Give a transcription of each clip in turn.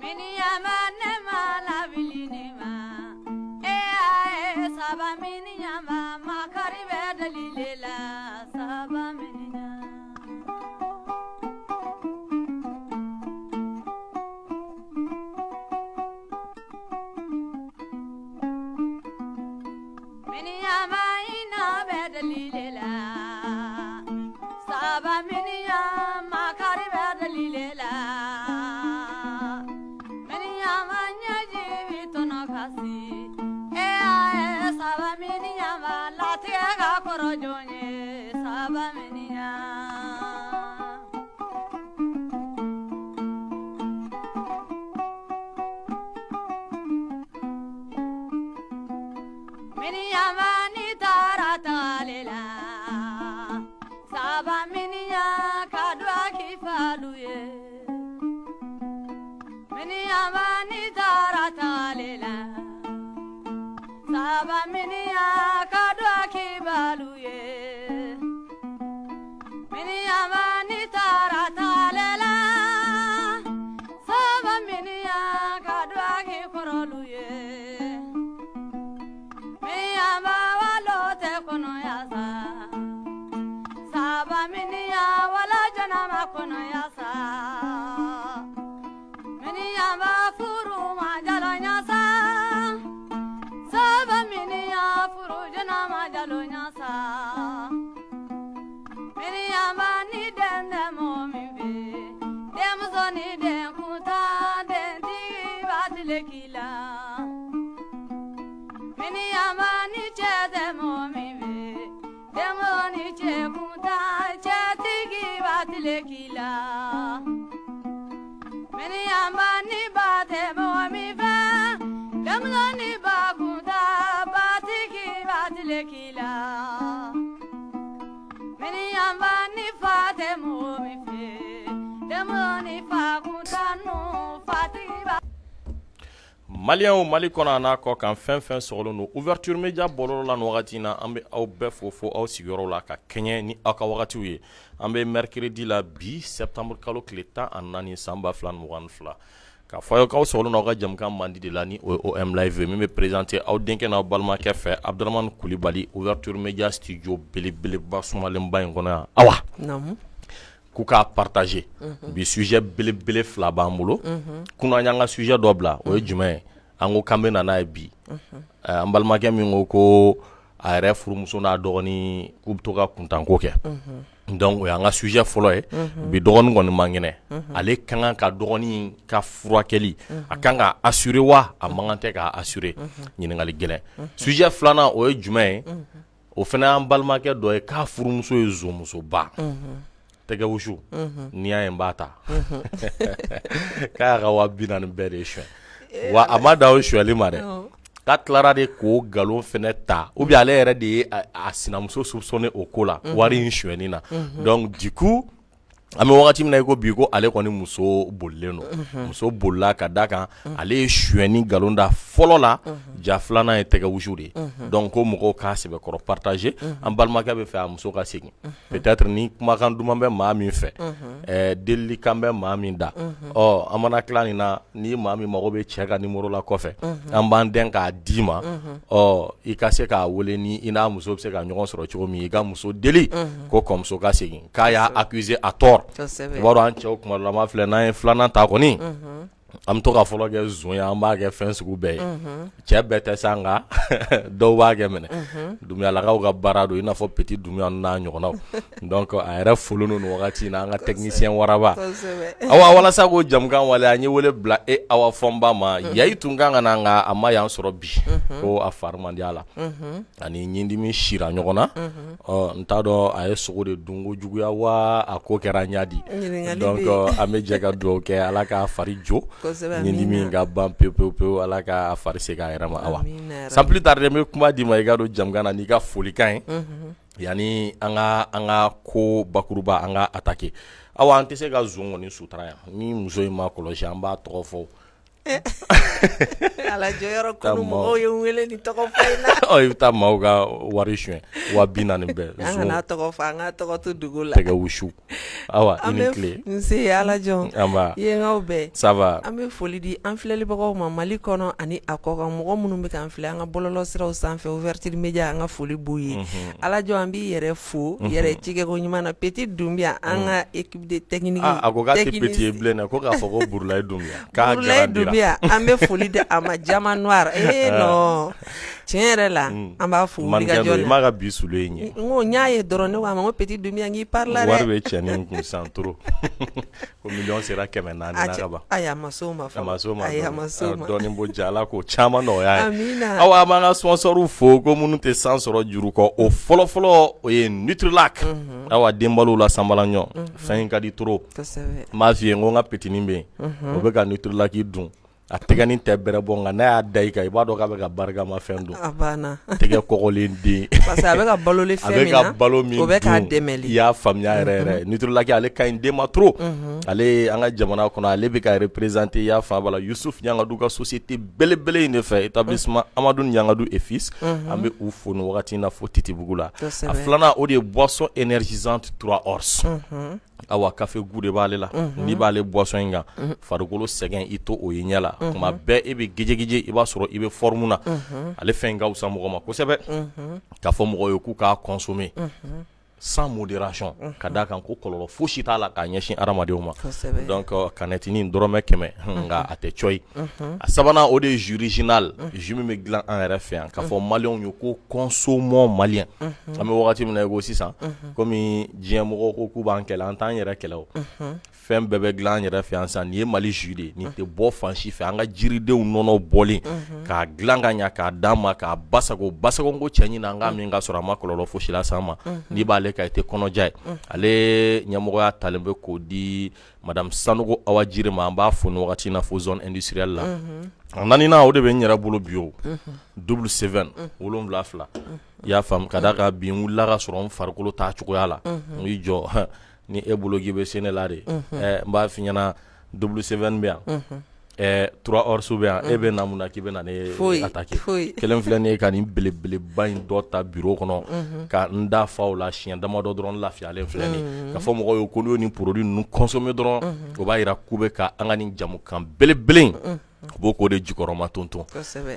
Miniyanba ne ma lawuli ne ma e y'a ye sabaminiyanba makari bɛ deli le la sabaminiyan. Miniyanba hinɛ bɛ deli le la sabaminiyan makari bɛ deli le la miniyanba ɲɛji min tɔnɔ ka se e y'a ye sabaminiyanba latigɛ ka kɔrɔ jɔn ye sabaminiyan. Miniyanba n'i taara tagali la sabaminiyan ka duwa k'i falu ye miniyanba n'i taara tagali la sabaminiyan ka duwa k'i balu ye miniyanba n'i taara tagali la sabaminiyan ka duwa k'i kɔrɔlu ye miniyanba walo tɛ kɔnɔya sa sabaminiyan wala jɛnɛma kɔnɔya sa miniyanba furu ma jalonya sa sabaminiyan furu jɛnɛma jalonya sa miniyanba ni den tɛ mɔgɔ min fɛ denmuso ni den kuntan dentigi b'a tile k'i la. Miniyanba ni cɛ tɛ mɔgɔ min fɛ denmuso ni cɛ kuntan cɛtigi b'a tile k'i la. Miniyanba ni ba tɛ mɔgɔ min fɛ denmuso ni ba kuntan batigi b'a tile k'i la. Miniyanba ni fa tɛ mɔgɔ min fɛ denmuso ni fa kuntan nu fatigi b'a. Maliyɛnw Mali kɔnɔ a n'a kɔ kan fɛn fɛn sɔgɔlen don ouverture media bɔlɔlɔ la nin wagati in na an bɛ aw bɛɛ fo fo aw sigiyɔrɔw la ka kɛɲɛ ni aw ka wagatiw ye an bɛ mercredi la bi septembre kalo tile 14 san 2022 k'a fɔ aw ye k'aw sɔgɔlen don aw ka jamukan mandi de la ni o ye OM live min bɛ présenter aw denkɛ n'aw balimakɛ fɛ Abdramane Kulibali ouverture media studio belebeleba sumalenba in kɔnɔ yan Awa. Naamu. K'u k'a partager bi sujet belebele fila b'an bolo kunun an y'an ka sujet dɔ bila o ye jumɛn ye an ko k'an bɛ na n'a ye bi an balimakɛ min ko ko a yɛrɛ furumuso n'a dɔgɔnin k'u bɛ to ka kuntanko kɛ donc o y'an ka sujet fɔlɔ ye bi dɔgɔnin kɔni man kɛnɛ ale ka kan ka dɔgɔnin ka furakɛli a kan ka assurer wa a man kan tɛ k'a assurer ɲininkali gɛlɛn sujet filanan o ye jumɛn ye o fana y'an balimakɛ dɔ ye k'a furumuso ye zonmusoba tɛgɛ wusu n'i y'a ye n b'a ta k'a y'a ka 40 000 bɛɛ de suɲɛ wa a ma dan o suyali ma dɛ k'a tilara de k'o nkalon fana ta ou bien ale yɛrɛ de ye a sinamuso soupçonné o ko la wari in suyɛni na donc du coup an bɛ wagati min na i ko bi ko ale kɔni muso bolilen don muso bolila ka da kan ale ye suyɛni nkalon da fɔlɔ la ja filanan ye tɛgɛ wusu de ye donc ko mɔgɔw k'a sɛbɛkɔrɔ partager an balimakɛ bɛ fɛ a muso ka segin peut-être ni kumakan duman bɛ maa min fɛ delilikan bɛ maa min da ɔ an mana tila nin na ni maa min mago bɛ cɛ ka numéro la kɔfɛ an b'an dɛn k'a d'i ma ɔ i ka se k'a wele ni i n'a muso bɛ se ka ɲɔgɔn sɔrɔ cogo min i ka muso deli ko kɔmuso ka segin k'a y'a accuser à tort i b'a dɔn an cɛw kumadɔlama filɛ n'an ye filanan ta kɔni an bɛ to ka fɔlɔ kɛ zon ye an b'a kɛ fɛn sugu bɛɛ ye cɛ bɛɛ tɛ sa nka dɔw b'a kɛ minɛ Dunbiyalakaw ka baara don i n'a fɔ petit Dunbiya n'a ɲɔgɔnnaw donc a yɛrɛ folen don nin wagati in na an ka technicien waraba awa walasa k'o jamukan waleya an ye wele bila e Awa Fɔnba ma Yayi tun kan ka na nka a ma yan sɔrɔ bi ko a fari man di a la ani ɲindimi sira ɲɔgɔn na ɔ n t'a dɔn a ye sogo de dun ko juguya wa a ko kɛra ɲadi donc an bɛ jɛ ka dugawu kɛ Ala k'a fari jo. Ɲindimi in ka ban pewu pewu pewu, Ala ka fari segin a yɛrɛ ma. Awa, sans plus tarder n bɛ kuma d'i ma i ka don jamukan na n'i ka folikan ye, yanni an ka ko bakuruba an ka attaquer. Awa, an tɛ se ka zon kɔni sutura yan ni muso in ma kɔlɔsi, an b'a tɔgɔ fɔ. Alajɔ yɔrɔ kunu mɔgɔw ye n wele ni tɔgɔ fɔ in na. Ɔ, i bɛ taa maaw ka wari suɲɛ 40 000 bɛɛ. An kana tɔgɔ fɔ, an ka tɔgɔ to dogo la. Tɛgɛ wusu. Awa, i ni tile. Nse Alajɔ. Anba. Yenkaw bɛɛ. Ça va. An bɛ foli di an filɛlibagaw ma Mali kɔnɔ ani a kɔkan, mɔgɔ minnu bɛ k'an filɛ an ka bɔlɔlɔ siraw sanfɛ, Ouverture Media, an ka foli b'u ye. Alajɔ, an b'i yɛrɛ fo yɛrɛ cikɛko ɲuman na. Petit Dunbiya, an ka équipe de technique. A ko k'a tɛ Petit ye bilen dɛ, ko k'a fɔ ko Burulayi Dunbiya. K'a Burulayi Dunbiya, an bɛ foli di a ma, Diamant Noir. Eh non, tiɲɛ yɛrɛ la, an b'a fo wulikajɔ la. I m'a ka bi soulier in ye. N ko n y'a ye dɔrɔn, ne ko a ma ko Petit Dunbiya, n k'i pari la dɛ. Wari bɛ cɛnin kun sisan trop, ko miliyɔn sera 400 na ka ban. Ayi, a ma s'o ma fɔlɔ. A ma s'o ma. Ayi, a ma s'o ma. Dɔɔnin bɔ ja, Ala k'o caman nɔgɔya ye. Amina. Awa, an b'an ka sponsors fo ko minnu tɛ san sɔrɔ juru kɔ, o fɔlɔ fɔlɔ o ye Nutrilac. Awa, denbalow la sanbalaɲɔ, fɛn in ka di trop. Kosɛbɛ. N b'a f'i ye, n ko n ka petinin bɛ yen, o bɛ ka Nutrilac dun. A tɛgɛnin tɛ bɛrɛ bɔ, nka n'a y'a da i kan, i b'a dɔn k'a bɛ ka barikama fɛn dun. A banna. Tɛgɛ kɔgɔlen den. Parce que a bɛ ka balo fɛn min na, a bɛ ka balo min o bɛ k'a dɛmɛ. I y'a faamuya yɛrɛ yɛrɛ. Nutrilac, ale ka ɲi den ma trop. Ale an ka jamana kɔnɔ, ale bɛ ka représenter, i y'a faamu la, Yusuf Ɲangadu ka société belebele in de fɛ, établissement Amadu Ɲangadu et fils. An bɛ u fo nin wagati in na fo Titibugu la. A filanan, o de ye boisson énergisante 3 horse. Awa, café goût de b'ale la. N'i b'ale boisson in kan, farikolo sɛgɛn i to o ye ɲɛ la, tuma bɛɛ e bɛ gejegije, i b'a sɔrɔ i bɛ forme na. Ale fɛn in ka fisa mɔgɔ ma kosɛbɛ, k'a fɔ mɔgɔw ye k'u k'a consommer sans modération, ka d'a kan ko kɔlɔlɔ fosi t'a la k'a ɲɛsin hadamadenw ma. Donc canette dɔrɔmɛ 100, nka a tɛ cɔyi. A sabanan, o de ye jus original, jus min bɛ dilan an yɛrɛ fɛ yan, k'a fɔ maliyɛnw ye ko consommons malien. An bɛ wagati min na i ko sisan, komi diɲɛ mɔgɔw ko k'u b'an kɛlɛ, an t'an yɛrɛ kɛlɛ o. Fɛn bɛɛ bɛ dilan an yɛrɛ fɛ yan sisan. Nin ye Mali jus de ye, nin tɛ bɔ fan si fɛ. An ka jiridenw nɔnɔ bɔlen k'a dilan ka ɲa k'a d'an ma, k'a basago basago ko cɛ ɲini, an k'a min ka sɔrɔ a ma kɔlɔlɔ fosi las'an ma. N'i b'ale kan, i tɛ kɔnɔja ye. Ale ɲɛmɔgɔya talen bɛ k'o di madame Sanogo Awajiri ma, an b'a fo nin wagati in na fo zone industrielle la. A naaninan, o de bɛ n yɛrɛ bolo bi, o double seven, 72. I y'a faamu, ka d'a kan bi n wulila ka sɔrɔ n farikolo t'a cogoya la, n y'i jɔ ni e bolo k'i bɛ se ne la de, n b'a f'i ɲɛna, double seven bɛ yan, trois horse bɛ yan, e bɛ na mun na k'i bɛ na ne attaquer? Kelen filɛ nin ye, ka nin belebeleba in dɔ ta bureau kɔnɔ ka n da fa o la siɲɛ damadɔ dɔrɔn, lafiyalen filɛ nin ye. Ka fɔ mɔgɔw ye ko n'u ye nin produit ninnu consommer dɔrɔn, o b'a jira k'u bɛ ka an ka nin jamukan belebele in, u b'o k'o de jukɔrɔma tonton.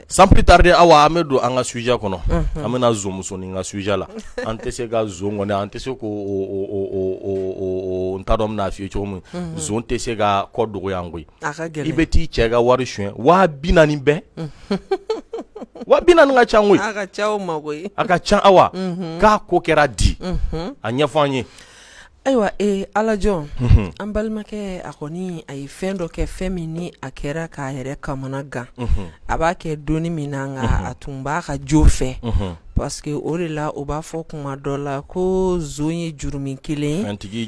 Sans plus tarder, awa, an bɛ don an ka sujet kɔnɔ. An bɛna zonmusonin ka sujet la. An tɛ se ka zon kɔni, an tɛ se ko n t'a dɔn n bɛna f'i ye cogo min, zon tɛ se ka kɔ dogo yan koyi. I bɛ t'i cɛ ka wari suɲɛ 40 000 bɛɛ, 40 000 ka ca koyi. A ka ca o ma koyi. A ka ca. Awa, k'a ko kɛra di? A ɲɛfɔ an ye. Ayiwa, Alajɔ, an balimakɛ, a kɔni a ye fɛn dɔ kɛ, fɛn min ni a kɛra k'a yɛrɛ kamana gan. A b'a kɛ doni min na, nka a tun b'a ka jo fɛ, parce que o de la u b'a fɔ kuma dɔ la ko zon ye jurumi kelen, fɛntigi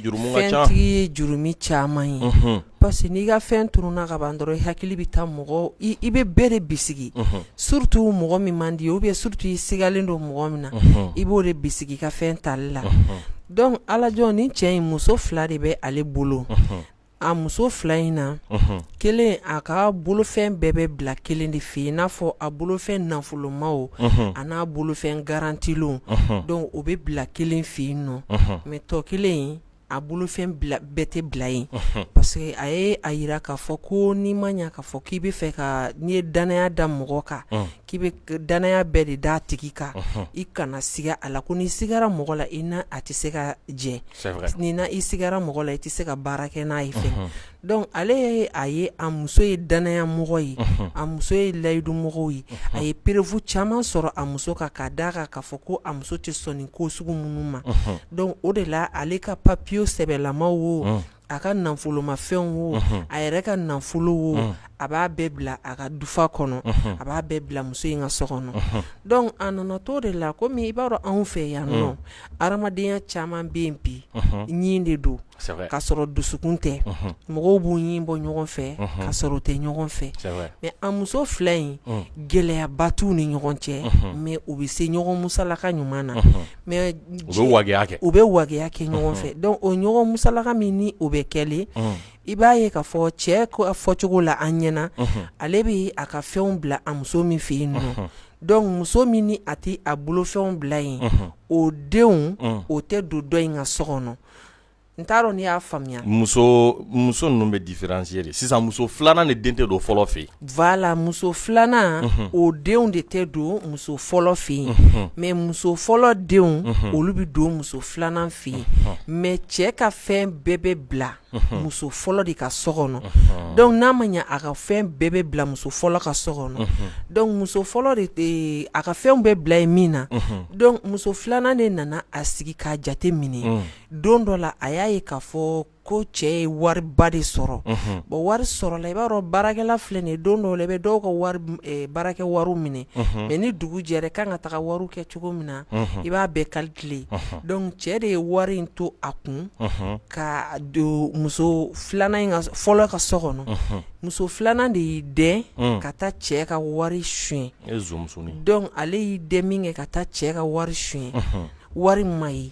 ye jurumi caman ye. Parce que n'i ka fɛn tununna ka ban dɔrɔn, i hakili bɛ taa mɔgɔ, i bɛ bɛɛ de bisigi, surtout mɔgɔ min man di ye, ou bien surtout i sigalen don mɔgɔ min na, i b'o de bisigi i ka fɛn tali la. Donc Alajɔ, ni cɛ in, muso fila de bɛ ale bolo. A muso fila in na, kelen, a ka bolofɛn bɛɛ bɛ bila kelen de fɛ yen, i n'a fɔ a bolofɛn nafolomaw a n'a bolofɛn garantilenw. Donc o bɛ bila kelen fɛ yen nɔ, mais tɔ kelen, a bolofɛn bɛɛ tɛ bila yen, parce que a ye a jira k'a fɔ ko n'i ma ɲɛ k'a fɔ k'i bɛ fɛ ka, n'i ye dannaya da mɔgɔ kan, k'i bɛ dannaya bɛɛ de d'a tigi kan, i kana siga a la, ko n'i sigara mɔgɔ la, i n'a a tɛ se ka jɛ, ni i sigara mɔgɔ la, i tɛ se ka baara kɛ n'a ye fɛ. Donc ale ye a ye a muso ye dannaya mɔgɔ ye, a muso ye layidu mɔgɔw ye. A ye preuve caman sɔrɔ a muso kan, ka d'a kan k'a fɔ ko a muso tɛ sɔn nin ko sugu minnu ma. Donc o de la, ale ka papier sɛbɛlamaw wo, a ka nafolomafɛnw wo, a yɛrɛ ka nafolo wo, A b'a bɛɛ bila a ka dufa kɔnɔ, a b'a bɛɛ bila muso in ka so kɔnɔ. Donc a nana to de la, komi i b'a dɔn anw fɛ yan nɔ, adamadenya caman bɛ yen bi, ɲin de don ka sɔrɔ dusukun tɛ. Mɔgɔw b'u ɲin bɔ ɲɔgɔn fɛ ka sɔrɔ u tɛ ɲɔgɔn fɛ. Mais a muso fila in, gɛlɛyaba t'u ni ɲɔgɔn cɛ, mais u bɛ se ɲɔgɔn musalaka ɲuman na, mais u bɛ wajibiya kɛ ɲɔgɔn fɛ. Donc o ɲɔgɔn musalaka min ni o bɛ kɛlen, i b'a ye k'a fɔ cɛ fɔcogo la an ɲɛna, ale bɛ a ka fɛnw bila a muso min fɛ yen nɔ. Donc muso min ni a tɛ a bolofɛnw bila yen, o denw o tɛ don dɔ in ka so kɔnɔ. N t'a dɔn n'i y'a faamuya. Muso ninnu bɛ différencier de sisan, muso filanan de den tɛ don fɔlɔ fɛ yen. Voilà, muso filanan, o denw de tɛ don muso fɔlɔ fɛ yen, mais muso fɔlɔ denw, olu bɛ don muso filanan fɛ yen. Mais cɛ ka fɛn bɛɛ bɛ bila muso fɔlɔ de ka so kɔnɔ. Donc n'a ma ɲɛ, a ka fɛn bɛɛ bɛ bila muso fɔlɔ ka so kɔnɔ. Donc muso fɔlɔ de, a ka fɛnw bɛɛ bila yen min na, donc muso filanan de nana a sigi k'a jate minɛ. Don dɔ la, a y'a ye k'a fɔ ko cɛ ye wariba de sɔrɔ. Bon, wari sɔrɔla, i b'a dɔn baarakɛla filɛ nin ye, don dɔw la i bɛ dɔw ka wari, baarakɛ wari minɛ, mais ni dugu jɛra, i kan ka taga wari kɛ cogo min na, i b'a bɛɛ calculer. Donc cɛ de ye wari in to a kun ka don muso filanan in ka fɔlɔ ka so kɔnɔ. Muso filanan de y'i dɛn ka taa cɛ ka wari suɲɛ. Donc ale y'i dɛn min kɛ ka taa cɛ ka wari suɲɛ, wari ma ye.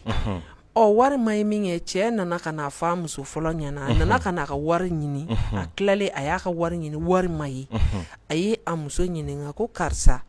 Ɔ, wari ma ye min kɛ, cɛ nana ka n'a fɔ a muso fɔlɔ ɲɛna. A nana ka n'a ka wari ɲini. A tilalen, a y'a ka wari ɲini, wari ma ye. A ye a muso ɲininka ko karisa,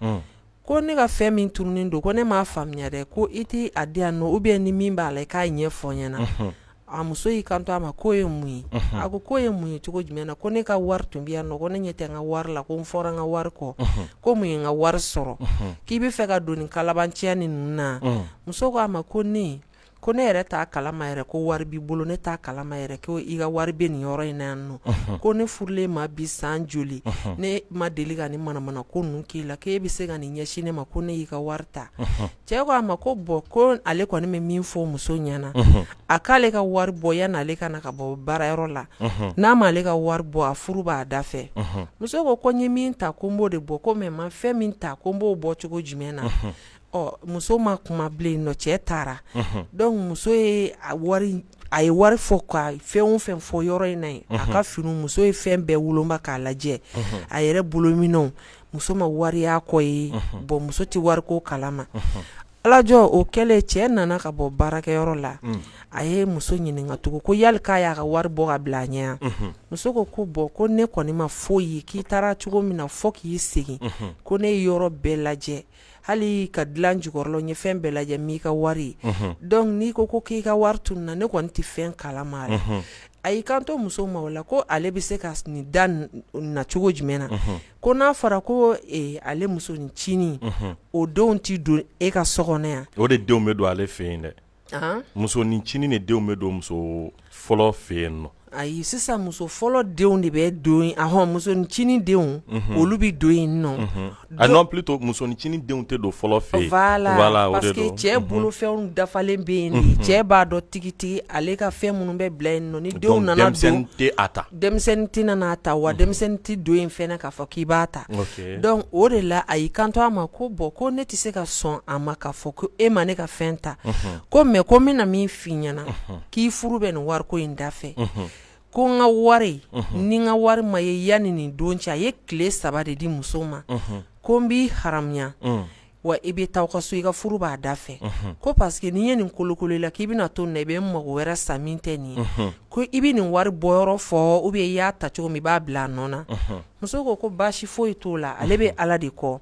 ko ne ka fɛn min tununnen don, ko ne m'a faamuya dɛ, ko i tɛ a di yan nɔ, ou bien ni min b'a la, i k'a ɲɛfɔ n ɲɛna. A muso y'i kanto a ma k'o ye mun ye? A ko k'o ye mun ye cogo jumɛn na? Ko ne ka wari tun bɛ yan nɔ, ko ne ɲɛ tɛ n ka wari la, ko n fɔra n ka wari kɔ, ko mun ye n ka wari sɔrɔ, k'i bɛ fɛ ka don nin kalabanciya ni ninnu na? Muso ko a ma ko ne ko ne yɛrɛ t'a kalama yɛrɛ ko wari b'i bolo, ne t'a kalama yɛrɛ ko i ka wari bɛ nin yɔrɔ in na yan nɔ, ko ne furulen ma bi san joli, ne ma deli ka ni manamana ko ninnu k'i la, k'e bɛ se ka nin ɲɛsin ne ma ko ne y'i ka wari ta. Cɛ ko a ma ko bon, ko ale kɔni bɛ min fɔ muso ɲɛna, a k'ale ka wari bɔ yanni ale ka na ka bɔ baarayɔrɔ la. N'a ma ale ka wari bɔ, a furu b'a da fɛ. Muso ko ko n ye min ta, ko n b'o de bɔ, ko mais ma fɛn min ta, ko n b'o bɔ cogo jumɛn na? Ɔ, muso ma kuma bilen nɔ, cɛ taara. Donc muso ye a wari, a ye wari fɔ ka fɛn o fɛn fɔ yɔrɔ in na yen, a ka fini, muso ye fɛn bɛɛ woloma k'a lajɛ, a yɛrɛ bolominɛnw, muso ma wari y'a kɔ ye. Bon, muso tɛ wariko kalama. Alajɔ, o kɛlen, cɛ nana ka bɔ baarakɛyɔrɔ la. A ye muso ɲininka tugun ko yali k'a y'a ka wari bɔ ka bila a ɲɛ yan? Muso ko ko bon, ko ne kɔni ma foyi ye, k'i taara cogo min na fo k'i segin, ko ne ye yɔrɔ bɛɛ lajɛ, hali ka dilan jukɔrɔla, n ye fɛn bɛɛ lajɛ, m'i ka wari ye. Donc n'i ko ko k'i ka wari tununna, ne kɔni tɛ fɛn kalama a la. A y'i kanto muso ma o la ko ale bɛ se ka nin da na cogo jumɛn na, ko n'a fɔra ko ale musonincinin, o denw tɛ don e ka so kɔnɔ yan? O de denw bɛ don ale fɛ yen dɛ. Musonincinin de denw bɛ don muso fɔlɔ fɛ yen nɔ. Ayi, sisan muso fɔlɔ denw de bɛ don yen. Musonincinin denw, olu bɛ don yen nɔ. Ah non, plutôt musonincinin denw tɛ don fɔlɔ fɛ yen. Voilà, parce que cɛ bolofɛnw dafalen bɛ yen de. Cɛ b'a dɔn tigitigi ale ka fɛn minnu bɛ bila yen nɔ, ni denw nana don, denmisɛnnin tɛ a ta. Denmisɛnnin tɛna n'a ta, wa denmisɛnnin tɛ don yen fɛnɛ k'a fɔ k'i b'a ta. Donc o de la, a y'i kanto a ma ko bon, ko ne tɛ se ka sɔn a ma k'a fɔ ko e ma ne ka fɛn ta, ko mais ko n bɛna min f'i ɲɛna, k'i furu bɛ nin wariko in da fɛ, ko n ka wari, ni n ka wari ma ye yanni nin don cɛ, a ye tile 3 de di muso ma, ko n b'i haramuya, wa i bɛ taa ka so, i ka furu b'a da fɛ, ko parce que n'i ye nin kolokolo la, k'i bɛna to nin na, i bɛ mago wɛrɛ sa min tɛ nin ye, ko i bɛ nin wari bɔyɔrɔ fɔ, ou bien i y'a ta cogo min, i b'a bila a nɔ na. Muso ko ko baasi foyi t'o la, ale bɛ Ala de kɔ,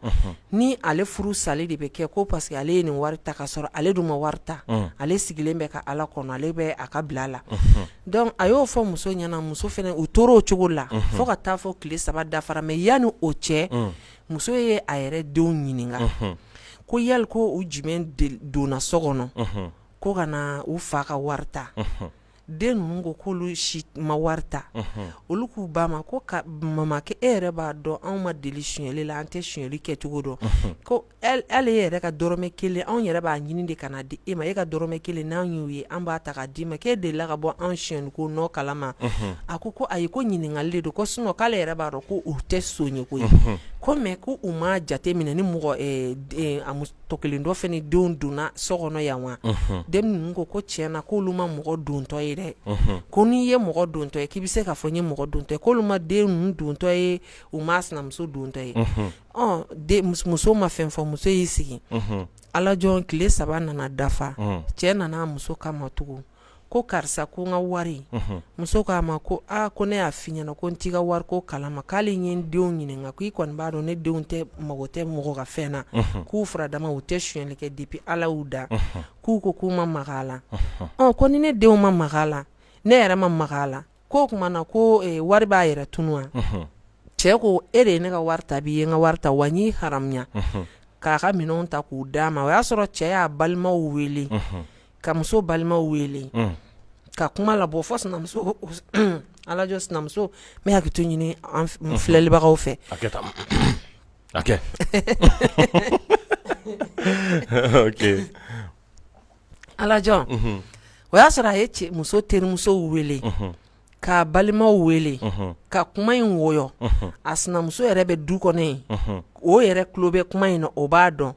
ni ale furu sali de bɛ kɛ, ko parce que ale ye nin wari ta ka sɔrɔ ale dun ma wari ta, ale sigilen bɛ ka Ala kɔnɔ, ale bɛ a ka bila la. Donc a y'o fɔ muso ɲɛna. Muso fana, u tora o cogo la fo ka taa fɔ tile 3 dafara. Mais yanni o cɛ, muso ye a yɛrɛ denw ɲininka ko yali ko u jumɛn donna so kɔnɔ ko ka na u fa ka wari ta. Den ninnu ko k'olu si ma wari ta, olu k'u ba ma ko mama e yɛrɛ b'a dɔn anw ma deli sonyali la, an tɛ sonyali kɛcogo dɔn, ko ale yɛrɛ ka dɔrɔmɛ kelen anw yɛrɛ b'a ɲini de ka na di e ma, e ka dɔrɔmɛ kelen n'an y'o ye an b'a ta k'a d'i ma, k'e delila ka bɔ anw sonyali ko nɔ kalama? A ko ayi, ko ɲininkali de don, ko sinon k'ale yɛrɛ b'a dɔn ko u tɛ son ye koyi, ko mais ko u ma jate minɛ ni mɔgɔ a tɔ kelen dɔ fana denw donna so kɔnɔ yan wa? Den ninnu ko tiɲɛ na k'olu ma mɔgɔ dontɔ ye dɛ, ko n'i ye mɔgɔ dontɔ ye k'i bɛ se k'a fɔ n ye mɔgɔ dontɔ ye, k'olu ma den ninnu dontɔ ye, u ma sinamuso dontɔ ye. Muso ma fɛn fɔ, muso y'i sigi. Alajɔn, tile 3 nana dafa, cɛ nana muso kama tugun ko karisa, ko n ka wari. Muso k'a ma ko aa, ko ne y'a f'i ɲɛna ko n t'i ka wari ko kalama, k'ale ye n denw ɲininka, ko i kɔni b'a dɔn ne denw tɛ mago tɛ mɔgɔ ka fɛn na, k'u fura dama u tɛ sonyali kɛ depuis Ala y'u da, k'u ko k'u ma maga a la. Ko ni ne denw ma maga a la, ne yɛrɛ ma maga a la, ko o tuma na ko wari b'a yɛrɛ tunu wa? Cɛ ko e de ye ne ka wari ta bi, i ye n ka wari ta wa, n y'i haramuya. K'a ka minɛnw ta k'u d'a ma. O y'a sɔrɔ cɛ y'a balimaw wele, ka muso balimaw wele ka kuma labɔ fo sinamuso. Alajɔ, sinamuso, n bɛ hakɛto ɲini an filɛlibagaw fɛ. A kɛ, ok. Alajɔ, o y'a sɔrɔ a ye muso terimusow wele, k'a balimaw wele ka kuma in wɔyɔ. A sinamuso yɛrɛ bɛ du kɔnɔ yen, o yɛrɛ tulo bɛ kuma in na, o b'a dɔn.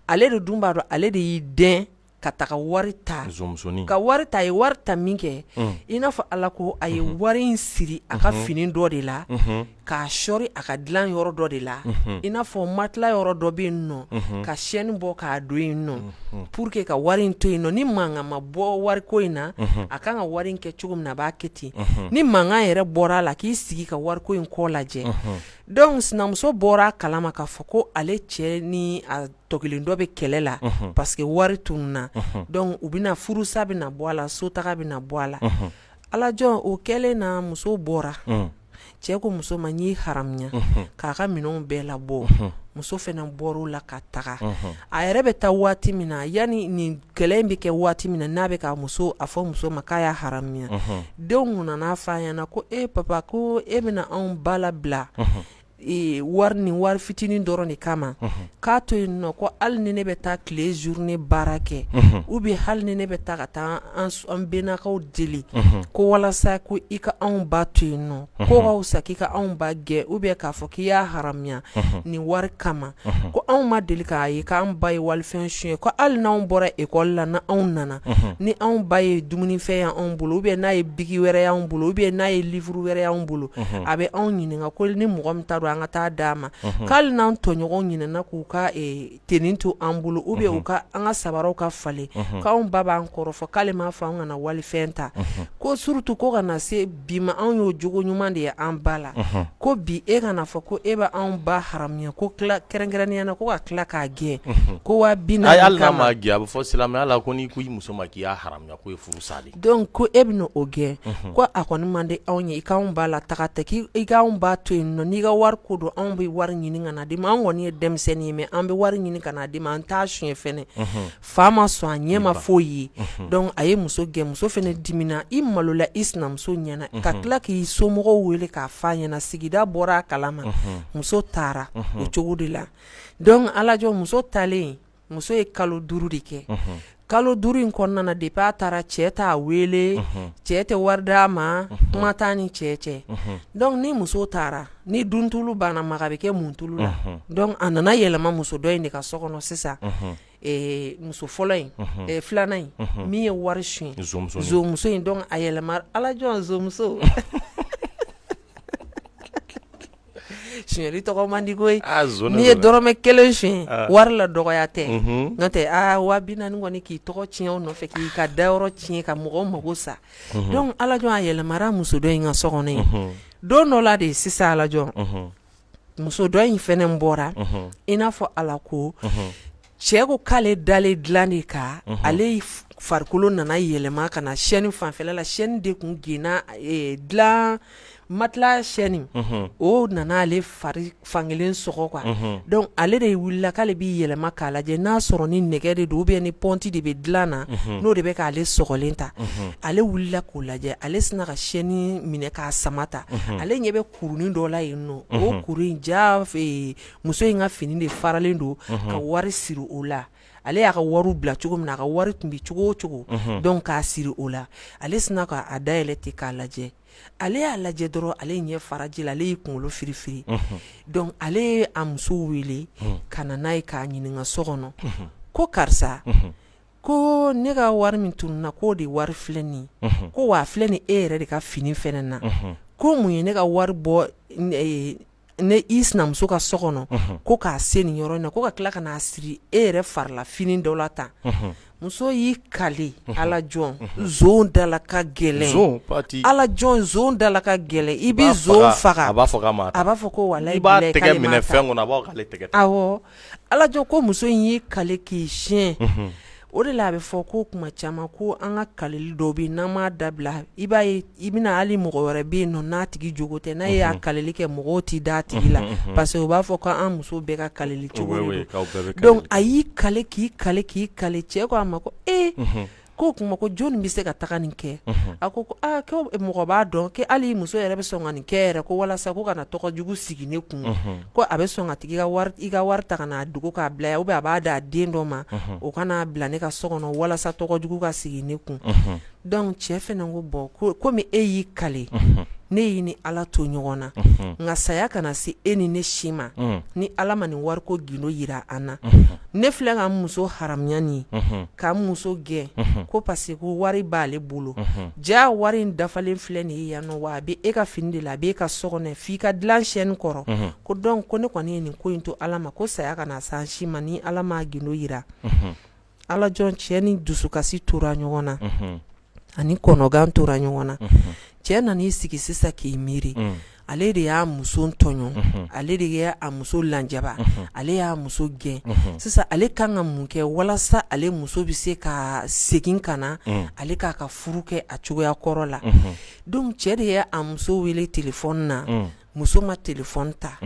Ale de dun b'a dɔn ale de y'i dɛn ka taga wari ta, ka wari ta. A ye wari ta min kɛ, i n'a fɔ Ala ko, a ye wari in siri a ka fini dɔ de la, k'a sɔri a ka dilan yɔrɔ dɔ de la, i n'a fɔ matelas yɔrɔ dɔ bɛ yen nɔ, ka chaîne bɔ k'a don yen nɔ pour que ka wari in to yen nɔ. Ni mankan ma bɔ wariko in na, a kan ka wari in kɛ cogo min na, a b'a kɛ ten. Ni mankan yɛrɛ bɔra a la, k'i sigi ka wariko in kɔ lajɛ. Donc sinamuso bɔra a kalama k'a fɔ ko ale cɛ ni a tɔ kelen dɔ bɛ kɛlɛ la parce que wari tununna. Donc u bɛna furusa bɛna bɔ a la, sotaga bɛna bɔ a la. Alajɔ, o kɛlen na, muso bɔra. Cɛ ko muso ma n y'i haramuya, k'a ka minɛnw bɛɛ labɔ. Muso fana bɔra la ka taga. A yɛrɛ bɛ taa waati min na, yanni nin kɛlɛ in bɛ kɛ waati min na, n'a bɛ ka muso a fɔ muso ma k'a y'a haramuya, denw nana fɔ a ɲɛna ko e papa, ko e bɛna anw ba labila wari ni wari fitinin dɔrɔn de kama, k'a to yen nɔ, ko hali ni ne bɛ taa tile journée baara kɛ, ou bien hali ni ne bɛ taa ka taa an bɛnakaw deli ko walasa ko i ka anw ba to yen nɔ, ko ka fisa k'i ka anw ba gɛn ou bien k'a fɔ k'i y'a haramuya nin wari kama, ko anw ma deli k'a ye k'an ba ye walifɛn suɲɛ, ko hali n'anw bɔra ekɔli la, n' anw nana, ni anw ba ye dumunifɛn y'anw bolo, ou bien n'a ye biki wɛrɛ y'anw bolo, ou bien n'a ye livre wɛrɛ y'anw bolo, a bɛ anw ɲininka ko ni mɔgɔ min ta don, an ka taa d'a ma, k'ale n'an tɔɲɔgɔn ɲinɛna k'u ka tenue to an bolo, ou bien u ka an ka sabaraw ka falen, k'anw ba b'an kɔrɔfɔ k'ale m'a fɔ an kana walifɛn ta, ko surtout ko ka na se bi ma, anw y'o jogo ɲuman de ye an ba la, ko bi e kana fɔ ko e bɛ anw ba haramuya, ko kɛrɛnkɛrɛnnenya na ko ka tila k'a gɛn ko 20 000 Hali n'a ma gɛn, a bɛ fɔ silamɛya la ko n'i ko i muso ma k'i y'a haramuya, k'o ye furu sa de. Donc ko e bɛna o gɛn, ko a kɔni man di anw ye i k'anw ba lataga tɛ, i k'anw ba to yen nɔ. N'i ka wari ko don, anw bɛ wari ɲini ka na d'i ma. An kɔni ye denmisɛnnin ye, mais an bɛ wari ɲini ka na d'i ma, an t'a suɲɛ fɛnɛ. Fa ma sɔn, a ɲɛ ma foyi ye. Donc a ye muso gɛn. Muso fɛnɛ dimina, i malola i sinamuso ɲɛna ka tila k'i somɔgɔw wele k'a f'a ɲɛna, sigida bɔra a kalama. Muso taara o cogo de la. Donc alajɔ, muso taalen, muso ye kalo 5 de kɛ. Kalo 5 in kɔnɔna na, depuis a taara, cɛ t'a wele, cɛ tɛ wari d'a ma, kuma t'a ni cɛ cɛ. Donc ni muso taara, ni duntulu banna, maga bɛ kɛ mun tulu la? Donc a nana yɛlɛma muso dɔ in de ka so kɔnɔ sisan, muso fɔlɔ in, filanan in min ye wari suɲɛ, muso in. Donc a yɛlɛma, alajɔ, muso sonyali tɔgɔ man di koyi. N'i ye dɔrɔmɛ kelen suɲɛ, wari la dɔgɔya tɛ, n'o tɛ aa 20 000 kɔni, k'i tɔgɔ tiɲɛ o nɔfɛ, k'i ka dayɔrɔ tiɲɛ, ka mɔgɔw mago sa. Donc alajɔ, a yɛlɛmara muso dɔ in ka so kɔnɔ yen. Don dɔ la de sisan, alajɔ, muso dɔ in fɛnɛ bɔra, i n'a fɔ Ala ko, cɛ ko k'ale dalen dilan de kan, ale farikolo nana yɛlɛma ka na chaîne fanfɛla la. Chaîne de tun genna dilan. matelas chaîne o nana ale fari fankelen sɔgɔ quoi. Donc ale de wulila k'ale b'i yɛlɛma k'a lajɛ n'a sɔrɔ ni nɛgɛ de don ou bien ni pɔnti de bɛ dilan na, n'o de bɛ k'ale sɔgɔlen ta. Ale wulila k'o lajɛ, ale sinna ka chaîne minɛ k'a sama ta. Ale ɲɛ bɛ kurunin dɔ la yen nɔ, o kuru in ja muso in ka fini de faralen don ka wari siri o la. Ale y'a ka wari bila cogo min na, a ka wari tun bɛ cogo o cogo, donc k'a siri o la. Ale sinna k'a dayɛlɛ ten k'a lajɛ. Ale y'a lajɛ dɔrɔn, ale ɲɛ fara ji la, ale y'i kunkolo firifiri. Donc ale ye a muso wele ka na n'a ye k'a ɲininka so kɔnɔ ko karisa, ko ne ka wari min tununna, k'o de wari filɛ nin ye, ko wa filɛ nin e yɛrɛ de ka fini fɛnɛ na, ko mun ye ne ka wari bɔ ne i sinamuso ka so kɔnɔ ko k'a se nin yɔrɔ in na, ko ka tila ka n'a siri e yɛrɛ farila fini dɔ la tan. Muso y'i kali ala jɔn, zon dala ka gɛlɛn, ala jɔn, zon dala ka gɛlɛn, i bɛ zon faga, a b'a fɔ a b'a fɔ ko wala i b'a tɛgɛ minɛ fɛn kɔnɔ, a b'a k'ale tɛgɛ. Awɔ, ala jɔn, ko muso in y'i kali k'i siɲɛ. O de la a bɛ fɔ ko kuma caman ko an ka kalili dɔw bɛ yen, n'an m'a dabila, i b'a ye i bɛna hali mɔgɔ wɛrɛ bɛ yen nɔ n'a tigi jogo tɛ, n'a y'a kalili kɛ, mɔgɔw tɛ da a tigi la, parce que u b'a fɔ ko an muso bɛɛ ka kalili cogo de don. Donc a y'i kali k'i kali k'i kali, cɛ ko a ma ko ee, k'o kuma ko jɔnni bɛ se ka taga nin kɛ? A ko ko aa, ko mɔgɔ b'a dɔn ko hali muso yɛrɛ bɛ sɔn ka nin kɛ yɛrɛ, ko walasa ko kana tɔgɔ jugu sigi ne kun, ko a bɛ sɔn ka tigi ka wari, i ka wari ta ka n'a dogo k'a bila yan, ou bien a b'a d'a den dɔ ma, o kana bila ne ka so kɔnɔ walasa tɔgɔ jugu ka sigi ne kun. Donc cɛ fana ko bon, ko komi e y'i kali, ne y'i ni Ala to ɲɔgɔn na, nka saya kana se e ni ne si ma ni Ala ma nin wariko gindo jira an na. Ne filɛ ka n muso haramuya nin ye, ka n muso gɛn ko parce que ko wari b'ale bolo, ja wari in dafalen filɛ nin ye yan nɔ, wa a bɛ e ka fini de la, a bɛ e ka so kɔnɔ f'i ka dilan chaîne kɔrɔ. Ko donc ko ne kɔni ye nin ko in to Ala ma, ko saya kana s'an si ma ni Ala ma gindo jira. Ala jɔn, cɛ ni dusukasi tora ɲɔgɔn na ani kɔnɔgan tora ɲɔgɔn na. Cɛ nan'i sigi sisan k'i miiri, ale de y'a muso tɔɲɔ, ale de y'a muso lanjaba, ale y'a muso gɛn. Sisan ale kan ka mun kɛ walasa ale muso bɛ se ka segin ka na ale k'a ka furu kɛ a cogoya kɔrɔ la? Donc cɛ de ye a muso wele téléphone na, muso ma téléphone ta.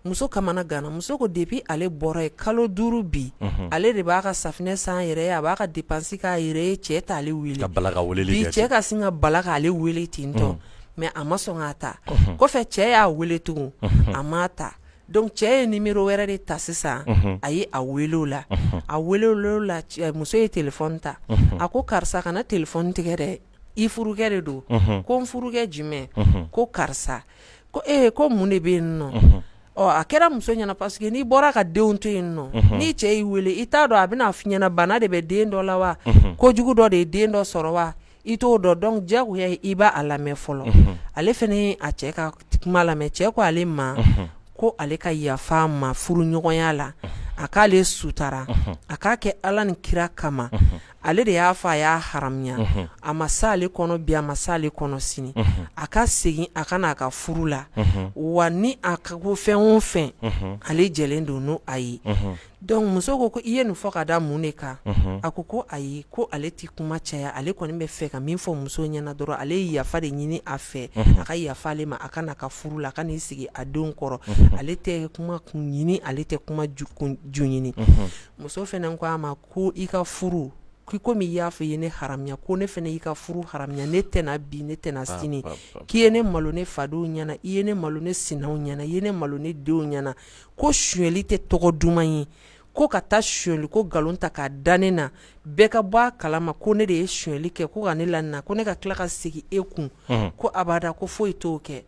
Muso kamana ganna. Muso ko depuis ale bɔra ye kalo 5 bi, ale de b'a ka safinɛ san yɛrɛ ye, a b'a ka dépense k'a yɛrɛ ye, cɛ t'ale wele. Bi cɛ ka sin ka bala k'ale wele ten tɔ, mais a ma sɔn k'a ta. Kɔfɛ cɛ y'a wele tugun, a m'a ta. Donc cɛ ye numéro wɛrɛ de ta sisan, a ye a wele o la, a wele o la, muso ye téléphone ta. A ko karisa, kana téléphone tigɛ dɛ, i furukɛ de don. Ko n furukɛ jumɛn? Ko karisa. Ko ee, ko mun de bɛ yen nɔ? Ɔ, a kɛra muso ɲɛna, parce que n'i bɔra ka denw to yen nɔ, n'i cɛ y'i wele, i t'a dɔn a bɛna f'i ɲɛna bana de bɛ den dɔ la wa, kojugu dɔ de ye den dɔ sɔrɔ wa, i t'o dɔn. Donc diyagoya i b'a lamɛn fɔlɔ. Ale fana ye a cɛ ka kuma lamɛn. Cɛ ko ale ma ko ale ka yafa ma furuɲɔgɔnya la, a k'ale sutara, a k'a kɛ Ala ni kira kama. Ale de y'a fɔ a y'a haramuya, a ma se ale kɔnɔ bi, a ma se ale kɔnɔ sini, a ka segin a ka n'a ka furu la, wa ni a ka ko fɛn o fɛn, ale jɛlen don n'o a ye. Donc muso ko ko i ye nin fɔ ka da mun de kan? A ko ko ayi, ko ale tɛ kuma caya, ale kɔni bɛ fɛ ka min fɔ muso ɲɛna dɔrɔn, ale ye yafa de ɲini a fɛ, a ka yafa ale ma, a ka n'a ka furu la, a ka n'i sigi a denw kɔrɔ. Ale tɛ kuma kun ɲini, ale tɛ kuma ju ɲini. Muso fana ko a ma ko i ka furu, k'i komi i y'a fɔ i ye ne haramuya, ko ne fana y'i ka furu haramuya, ne tɛna bi, ne tɛna sini, k'i ye ne malo ne fadenw ɲɛna, i ye ne malo ne sinaw ɲɛna, i ye ne malo ne denw ɲɛna, ko sonyali tɛ tɔgɔ duman ye, ko ka taa sonyali ko nkalon ta k'a da ne na, bɛɛ ka bɔ a kalama ko ne de ye sonyali kɛ, ko ka ne la, ko ne ka tila ka segin e kun, ko abada, ko foyi t'o kɛ.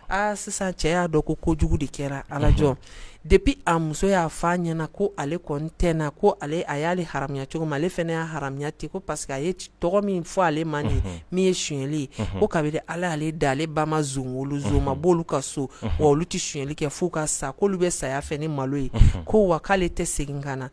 Aa, sisan cɛ y'a dɔn ko kojugu de kɛra. Ala jɔn, depuis a muso y'a fɔ a ɲɛna ko ale kɔni tɛ na, ko ale a y'ale haramuya cogo min, ale fana y'a haramuya ten, ko parce que a ye tɔgɔ min fɔ ale ma nin min ye sonyali ye, ko kabini Ala y'ale da, ale ba ma zon wolo, zon ma b'olu ka so, wa olu tɛ sonyali kɛ f'u ka sa, k'olu bɛ saya fɛ ni malo ye, ko wa k'ale tɛ segin ka na.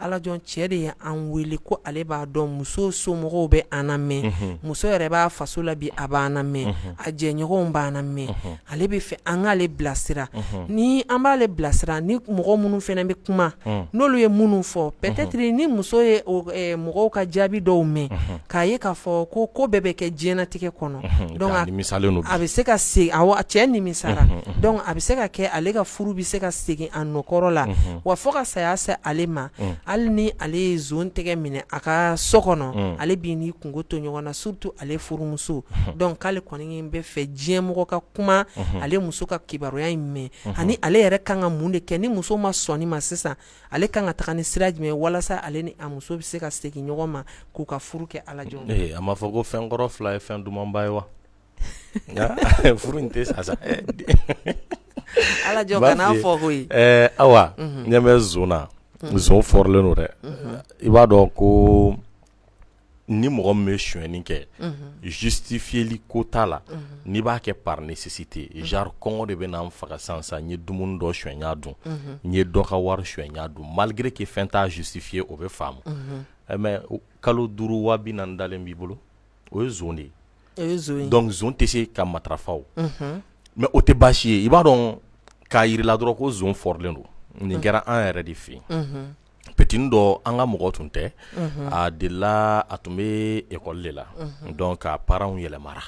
Alajɔn cɛ de ye an wele ko ale b'a dɔn muso somɔgɔw bɛ an lamɛn, muso yɛrɛ b'a faso la bi a b'an lamɛn, a jɛɲɔgɔnw b'an lamɛn, ale bɛ fɛ an k'ale bilasira, ni an b'ale bilasira ni mɔgɔ minnu fana bɛ kuma n'olu ye minnu fɔ peut-être ni muso ye mɔgɔw ka jaabi dɔw mɛn k'a ye k'a fɔ ko ko bɛɛ bɛ kɛ diɲɛnatigɛ kɔnɔ donc a bɛ se ka segin, awɔ cɛ nimisara donc a bɛ se ka kɛ ale ka furu bɛ se ka segin a nɔkɔrɔ la wa fo ka saya se ale ma hali ni ale ye zon tɛgɛ minɛ a ka so kɔnɔ ale b'i ni kunko to ɲɔgɔn na surtout ale furumuso donc k'ale kɔni bɛ fɛ diɲɛ mɔgɔ ka kuma ale muso ka kibaruya in mɛn ani ale yɛrɛ kan ka mun de kɛ ni muso ma sɔn ma sisan ale kan ka taga ni sira jumɛn walasa ale ni a muso bɛ se ka segin ɲɔgɔn ma k'u ka furu kɛ Alajɔn a m'a fɔ ko fɛn kɔrɔ fila ye fɛn dumanba ye wa furu in tɛ sa sa Alajɔn kan'a fɔ koyi Awa ɲɛ bɛ zon na zon fɔrilen don dɛ i b'a dɔn ko ni mɔgɔ min bɛ sonyɛni kɛ justifieli ko t'a la n'i b'a kɛ par nécessité genre kɔngɔ de bɛ na n faga sisan sisan n ye dumuni dɔ sonya n y'a dun n ye dɔ ka wari sonya n y'a dun malgré que fɛn t'a justifier o bɛ faamu mais kalo 5 20.000 dalen b'i bolo o ye zon de ye o ye zon ye donc zon tɛ se ka matarafa o mais o tɛ baasi ye i b'a dɔn k'a yir'i la dɔrɔn ko zon fɔrilen don nin kɛra an yɛrɛ de fɛ yen petini dɔ an ka mɔgɔ tun tɛ a delila a tun bɛ école de la donc a parents yɛlɛmara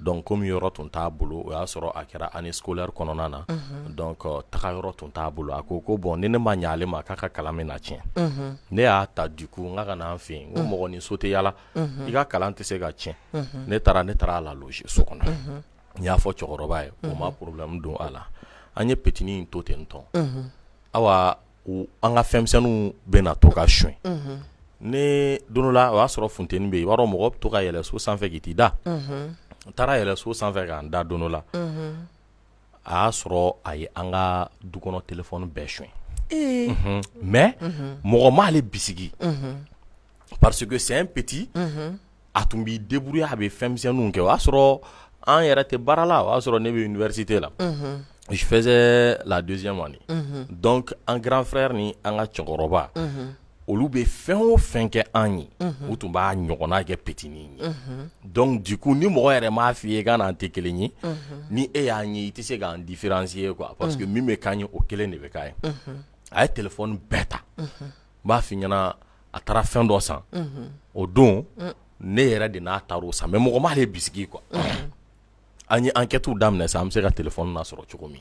donc komi yɔrɔ tun t'a bolo o y'a sɔrɔ a kɛra année scolaire kɔnɔna na donc taga yɔrɔ tun t'a bolo a ko ko bon ni ne ma ɲɛ ale ma k'a ka kalan bɛna tiɲɛ ne y'a ta du coup n k'a ka na an fɛ yen n ko mɔgɔ ni so tɛ yala i ka kalan tɛ se ka tiɲɛ ne taara ne taara a la loger so kɔnɔ n y'a fɔ cɛkɔrɔba ye o ma problème don a la an ye petini in to ten tɔn awa an ka fɛnmisɛnninw bɛna to ka suɲɛ ne don dɔ la o y'a sɔrɔ funteni bɛ yen i b'a dɔn mɔgɔ bɛ to ka yɛlɛ so sanfɛ k'i t'i da n taara yɛlɛ so sanfɛ ka n da don dɔ la a y'a sɔrɔ a ye an ka du kɔnɔ téléphone bɛɛ suɲɛ mais mɔgɔ m'ale bisigi parce que c'est un petit a tun b'i débrouiller a bɛ fɛnmisɛnninw kɛ o y'a sɔrɔ an yɛrɛ tɛ baara la o y'a sɔrɔ ne bɛ université la je faisais la deuxième année donc an grand frère ni an ka cɛkɔrɔba olu bɛ fɛn o fɛn kɛ an ye u tun b'a ɲɔgɔnna kɛ petini ye donc du coup ni mɔgɔ yɛrɛ m'a f'i ye k'an n'an tɛ kelen ye ni e y'an ye i tɛ se k'an différencier quoi parce que min bɛ k'an ye o kelen de bɛ k'a ye a ye téléphone bɛɛ ta n b'a f'i ɲɛna a taara fɛn dɔ san o don ne yɛrɛ de n'a taar'o san mais mɔgɔ m'ale bisigi quoi an ye enquête daminɛ sa an bɛ se ka téléphone lasɔrɔ cogo min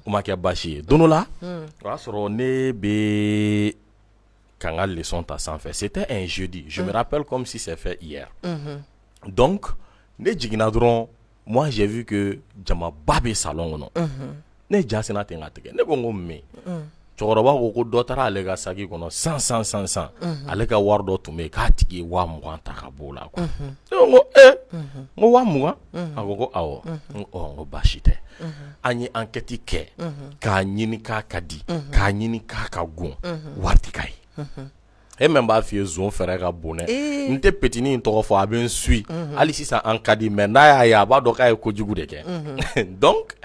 o ma kɛ baasi ye don dɔ la o y'a sɔrɔ ne bɛ ka n ka leçon ta sanfɛ c'était un jeudi je me rappelle comme si c'est fait hier donc ne jiginna dɔrɔn moi j'ai vu que jamaba bɛ salon kɔnɔ ne ja sinna ten ka tigɛ ne ko n ko mun cɛkɔrɔba ko ko dɔ taara ale ka saki kɔnɔ san san san san ale ka wari dɔ tun bɛ yen k'a tigi ye 20.000 ta ka b'o la quoi ne ko n ko ee n ko 20.000 a ko ko awɔ n ko ɔ n ko baasi tɛ an ye enquête kɛ k'a ɲini k'a ka di k'a ɲini k'a ka gon wari tɛ ka ye e min b'a f'i ye zon fɛɛrɛ ka bon dɛ n tɛ petini in tɔgɔ fɔ a bɛ n suit hali sisan an ka di mais n'a y'a ye a b'a dɔn k'a ye kojugu de kɛ donc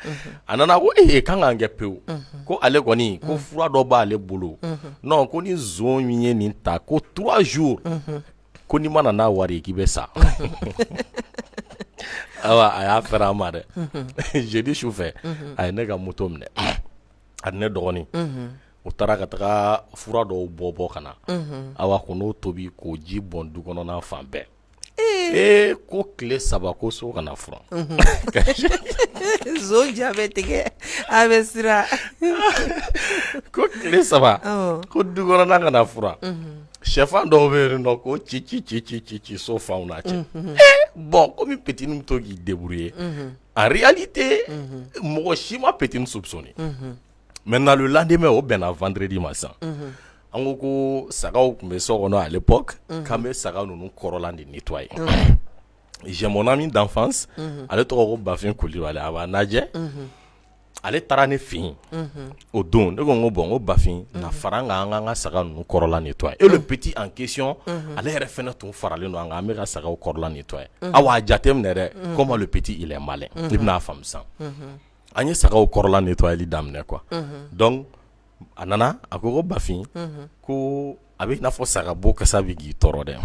a nana ko ee k'an k'an kɛ pewu ko ale kɔni ko fura dɔ b'ale bolo non ko ni zon min ye nin ta ko 3 jours ko n'i ma na n'a wari ye k'i bɛ sa awa a y'a fɛrɛ an ma dɛ jeudi su fɛ a ye ne ka moto minɛ a ni ne dɔgɔnin u taara ka taga fura dɔw bɔ bɔ ka na awa ko n'o tobi k'o ji bɔn du kɔnɔna fan bɛɛ ee ko tile 3 ko so kana furan zon ja bɛ tigɛ a bɛ siran ko tile 3 ko du kɔnɔna kana furan shɛfan dɔw bɛ yen nɔ ko ci ci ci ci ci ci so fanw n'a cɛ bon komi petini bɛ to k'i débrouiller en réalité mɔgɔ si ma petini soupçonner maintenant le lendemain o bɛnna vendredi ma sisan an ko ko sagaw tun bɛ so kɔnɔ à l'époque k'an bɛ saga ninnu kɔrɔla de nettoyer j'ai mon ami d'enfance ale tɔgɔ ko Bafin Kulibali a b'a lajɛ ale taara ne fɛ yen o don ne ko n ko bon n ko Bafin na fara an kan an k'an ka saga ninnu kɔrɔla nettoyer et le petit en question ale yɛrɛ fɛnɛ tun faralen don an kan an bɛ ka sagaw kɔrɔla nettoyer awa a jateminɛ dɛ comment le petit il est malin i bɛn'a faamu sisan an ye sagaw kɔrɔla nettoyeli daminɛ quoi donc a nana a ko ko Bafin ko A bɛ n'a fɔ sagabo kasa bɛ k'i tɔɔrɔ dɛ.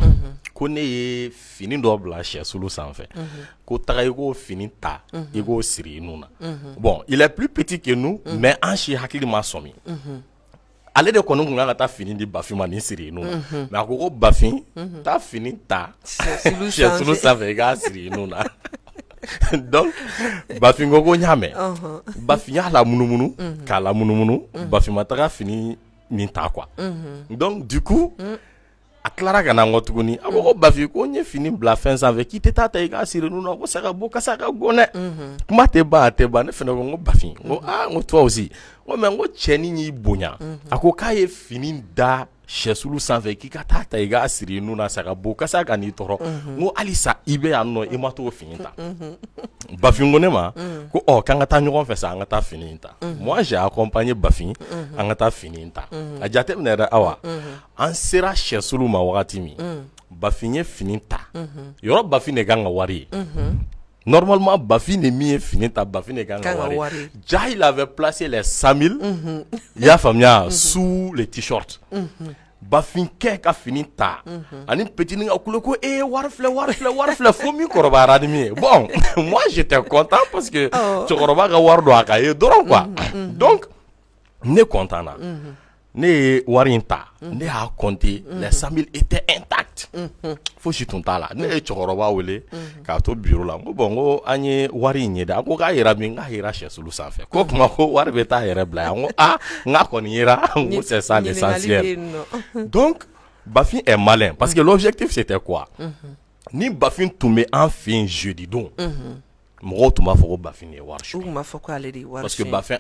Ko ne ye fini dɔ bila sɛsulu sanfɛ, ko taga i k'o fini ta, i k'o siri i nun na. Bon, il est plus petit que nous, mais an si hakili ma sɔmi. Ale de kɔni tun kan ka taa fini di Bafin ma nin siri i nun na, mais a ko ko Bafin, taa fini ta sɛsulu sanfɛ, i k'a siri i nun na. Donc Bafin ko ko n y'a mɛn. Bafin y'a lamunumunu k'a lamunumunu, Bafin ma taga fini nin ta quoi. Donc du coup a tilara ka na n kɔ tuguni, a ko ko Bafin, ko n ye fini bila fɛn sanfɛ, k'i tɛ taa ta i k'a siri nun na, ko sagabo kasa ka go dɛ. Kuma tɛ ban, a tɛ ban. Ne fana ko n ko Bafin, n ko aa, n ko toi aussi, n ko mais n ko cɛnin y'i bonya, a ko k'a ye fini da sɛsulu sanfɛ k'i ka taa ta i k'a siri i nun na, sagabo kasa ka n'i tɔɔrɔ, n ko halisa i bɛ yan nɔ, i ma t'o fini ta. Bafin ko ne ma ko ɔ, k'an ka taa ɲɔgɔn fɛ sa, an ka taa fini in ta. Moi, j'ai accompagné Bafin, an ka taa fini in ta. A jateminɛ dɛ, Awa, an sera sɛsulu ma wagati min, Bafin ye fini ta yɔrɔ, Bafin de kan ka wari ye. Normalement, Bafin de min ye fini ta, Bafin de kan ka wari. Ja, il avait placé les 100 000, i y'a faamuya, sous le t-shirt. Bafin kɛ ka fini ta ani petini ka kule ko e wari filɛ, wari filɛ, wari filɛ, fo min kɔrɔbayara ni min ye. Bon, moi j'étais content parce que cɛkɔrɔba ka wari don a ka ye dɔrɔn quoi. Donc ne content na, ne ye wari in ta, ne y'a compter, les 100 000 étaient intacts, fosi tun t'a la. Ne ye cɛkɔrɔba wele k'a to bureau la, n ko bon, n ko an ye wari in ye dɛ. A ko k'a yera min? K'a yera sɛsulu sanfɛ. Ko tuma ko wari bɛ taa yɛrɛ bila yan? N ko aa, n k'a kɔni yera, n ko c'est ça l'essentiel. Donc Bafin est malin parce que l'objectif, c'était quoi? Ni Bafin tun bɛ an fɛ yen jeudi don, mɔgɔw tun b'a fɔ ko Bafin de ye wari U tun b'a fɔ k'ale de ye wari parce que Bafin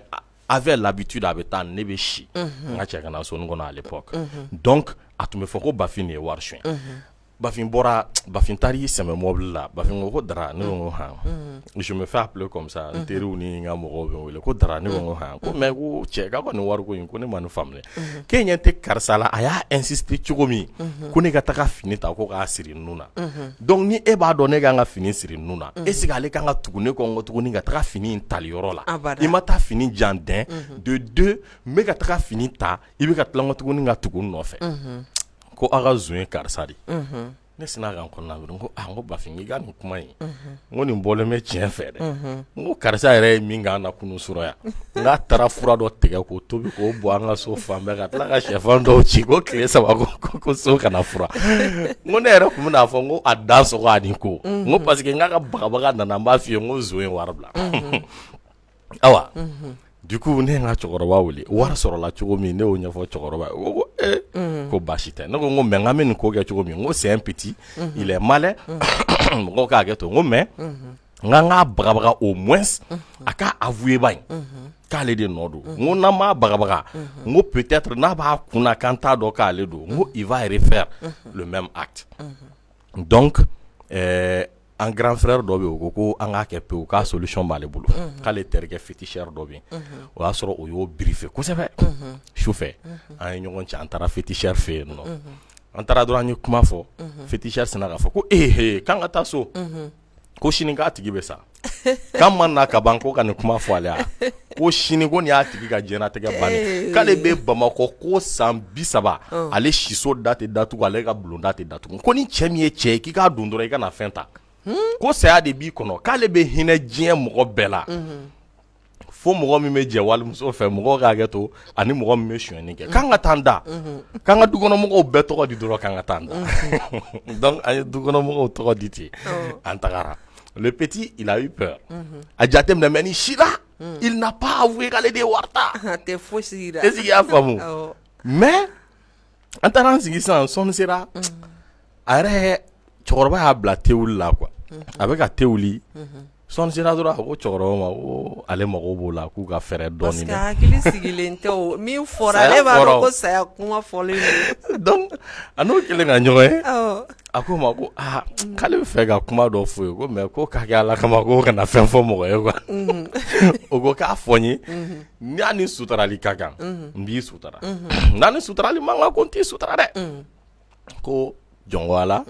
avait l'habitude, a bɛ taa, ne bɛ si n ka cɛ kana soni kɔnɔ à l'époque. Donc a tun bɛ fɔ ko Bafin de ye wari suɲɛ. Bafin bɔra, Bafin taar'i sɛmɛ mobili la. Bafin ko ko Dara, ne ko n ko han, je me fais appeler comme ça, n teriw ni n ka mɔgɔw bɛ n wele ko Dara. Ne ko n ko han, ko mais ko cɛ k'a ka nin wariko in, ko ne ma nin faamu dɛ, k'e ɲɛ tɛ karisa la, a y'a insister cogo min ko ne ka taga fini ta ko k'a siri nun na. Donc ni e b'a dɔn ne kan ka fini siri nun na, est ce que ale kan ka tugu ne kɔ n kɔ tuguni ka taga fini in tali yɔrɔ la? I ma taa fini jan dɛn de deux, n bɛ ka taga fini ta, i bɛ ka tila n kɔ tuguni ka tugu n nɔfɛ ko aw ka zon ye karisa de. Ne sinna ka n kɔnɔna miiri, n ko aa, n ko Bafin, i ka nin kuma in, n ko nin bɔlen bɛ tiɲɛ fɛ dɛ. N ko karisa yɛrɛ ye min k'an na kunun surɔ yan, n k'a taara fura dɔ tigɛ k'o tobi k'o bɔn an ka so fan bɛɛ, ka tila ka sɛfan dɔw ci ko tile 3 ko so kana fura. N ko ne yɛrɛ tun bɛn'a fɔ n ko a dan sɔgɔ a ni ko, n ko parce que n k'a ka bagabaga nana, n b'a f'i ye n ko zon ye wari bila. Awa, du coup ne ye n ka cɛkɔrɔba wele, wari sɔrɔla cogo min, ne y'o ɲɛfɔ cɛkɔrɔba ye. O ko ee, ko baasi tɛ. Ne ko n ko mais n k'an bɛ nin ko kɛ cogo min, n ko c'est un petit, il est malin, mɔgɔw k'a hakɛ to, n ko mais n k'an k'a bagabaga, au moins a k'a avouer ba in k'ale de nɔ don. N ko n'an m'a bagabaga, n ko peut-être n'a b'a kun na k'an t'a dɔn k'ale don, n ko il va refaire le même acte. Donc an grand frère dɔ bɛ yen, o ko ko an k'a kɛ pewu, k'a solution b'ale bolo, k'ale terikɛ féticheur dɔ bɛ yen. O y'a sɔrɔ o y'o briefer kosɛbɛ. Sufɛ an ye ɲɔgɔn cɛ, an taara féticheur fɛ yen nɔ. An taara dɔrɔn, an ye kuma fɔ, féticheur sinna k'a fɔ ko ee, k'an ka taa so, ko sini k'a tigi bɛ sa, k'an ma na ka ban ko ka nin kuma fɔ ale ye, ko sini ko nin y'a tigi ka diɲɛlatigɛ bannen, k'ale bɛ Bamakɔ ko san 30, ale siso da tɛ datugu, ale ka bulonda tɛ datugu, ko ni cɛ min ye cɛ ye k'i k'a don dɔrɔn i ka na fɛn ta, ko saya de b'i kɔnɔ, k'ale bɛ hinɛ diɲɛ mɔgɔ bɛɛ la fo mɔgɔ min bɛ jɛ walimuso fɛ, mɔgɔw k'a hakɛ to, ani mɔgɔ min bɛ sonyɛni kɛ, k'an ka taa an da, k'an ka dukɔnɔmɔgɔw bɛɛ tɔgɔ di dɔrɔn, k'an ka taa an da. Donc an ye dukɔnɔmɔgɔw tɔgɔ di ten, an tagara. Le petit, il a eu peur, a jateminɛ, mais ni si la il n'a pas avoué k'ale de ye wari ta. A tɛ fosi yira. Est ce que i y'a faamu? Mais an taara an sigi sisan, sɔnni sera a yɛrɛ, cɛkɔrɔba y'a bila tewuli la quoi, a bɛ ka te wuli. Sɔnni sera dɔrɔn, a ko cɛkɔrɔba ma ko ale mago b'o la, k'u ka fɛɛrɛ dɔɔnin. Parce que hakili sigilen tɛ, o min fɔra, ale b'a dɔn ko saya kuma fɔlen don. Donc a n'o kɛlen ka ɲɔgɔn ye, a ko ma ko aa, k'ale bɛ fɛ ka kuma dɔ f'u ye, ko mais ko k'a kɛ Ala kama, ko kana fɛn fɔ mɔgɔ ye quoi. O ko k'a fɔ n ye, n'a ni suturali ka kan, n b'i sutura, n'a ni suturali man kan, ko n t'i sutura dɛ. Ko jɔn ko Ala,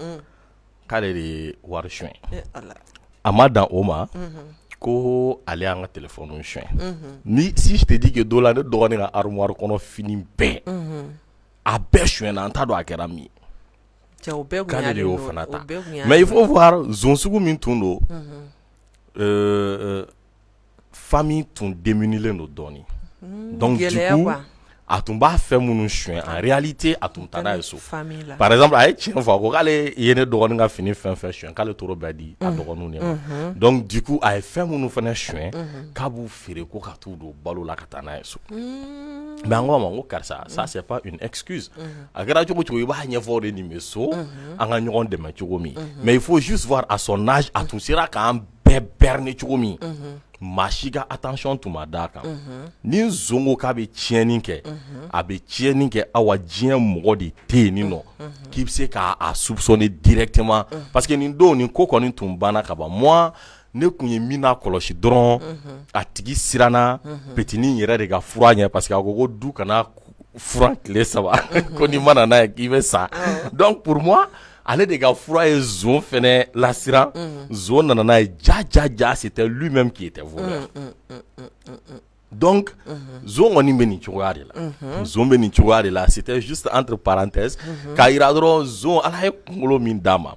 k'ale de ye wari suɲɛ. A ma dan o ma, ko ale y'an ka téléphone suɲɛ. Ni si je te dis que don la ne dɔgɔnin ka armoire kɔnɔ fini bɛɛ A bɛɛ sonyɛna, an t'a dɔn a kɛra min ye. K'ale de y'o fana ta. Mais il faut voir, zon sugu min tun don, famille tun démunilen don dɔɔnin. Donc du coup a tun b'a fɛn minnu suɲɛ, en réalité a tun taa n'a ye so. Par exemple, a ye tiɲɛ fɔ, a ko k'ale ye ne dɔgɔnin ka fini fɛn fɛn suɲɛ, k'ale t'o bɛɛ di a dɔgɔninw de ma. Donc du coup a ye fɛn minnu fana suɲɛ, k'a b'u feere ko ka t'u don balo la ka taa n'a ye so. Mais an ko a ma ko karisa, ça c'est pas une excuse. A kɛra cogo cogo, i b'a ɲɛfɔ de, nin bɛ so, an ka ɲɔgɔn dɛmɛ cogo min. Mais il faut juste voir, à son âge, a tun sera k'an bɛɛ berner cogo min, maa si ka attention tun ma d'a kan. Ni zon ko k'a bɛ tiɲɛni kɛ, a bɛ tiɲɛni kɛ. Awa, diɲɛ mɔgɔ de tɛ yen nin nɔ k'i bɛ se k'a soupçonner directement, parce que nin don nin ko kɔni tun banna ka ban. Moi, ne tun ye min n'a kɔlɔsi dɔrɔn, a tigi siranna petinin yɛrɛ de ka fura ɲɛ, parce que a ko ko du kana furan tile 3, ko n'i ma na n'a ye k'i bɛ sa. Donc pour moi, ale de ka fura ye zon fɛnɛ lasiran. Zon nana n'a ye, ja ja ja, c'était lui-même qui était voleur. Donc zon kɔni bɛ nin cogoya de la, zon bɛ nin cogoya de la. C'était juste entre parenthèses k'a yira dɔrɔn, zon, Ala ye kunkolo min d'a ma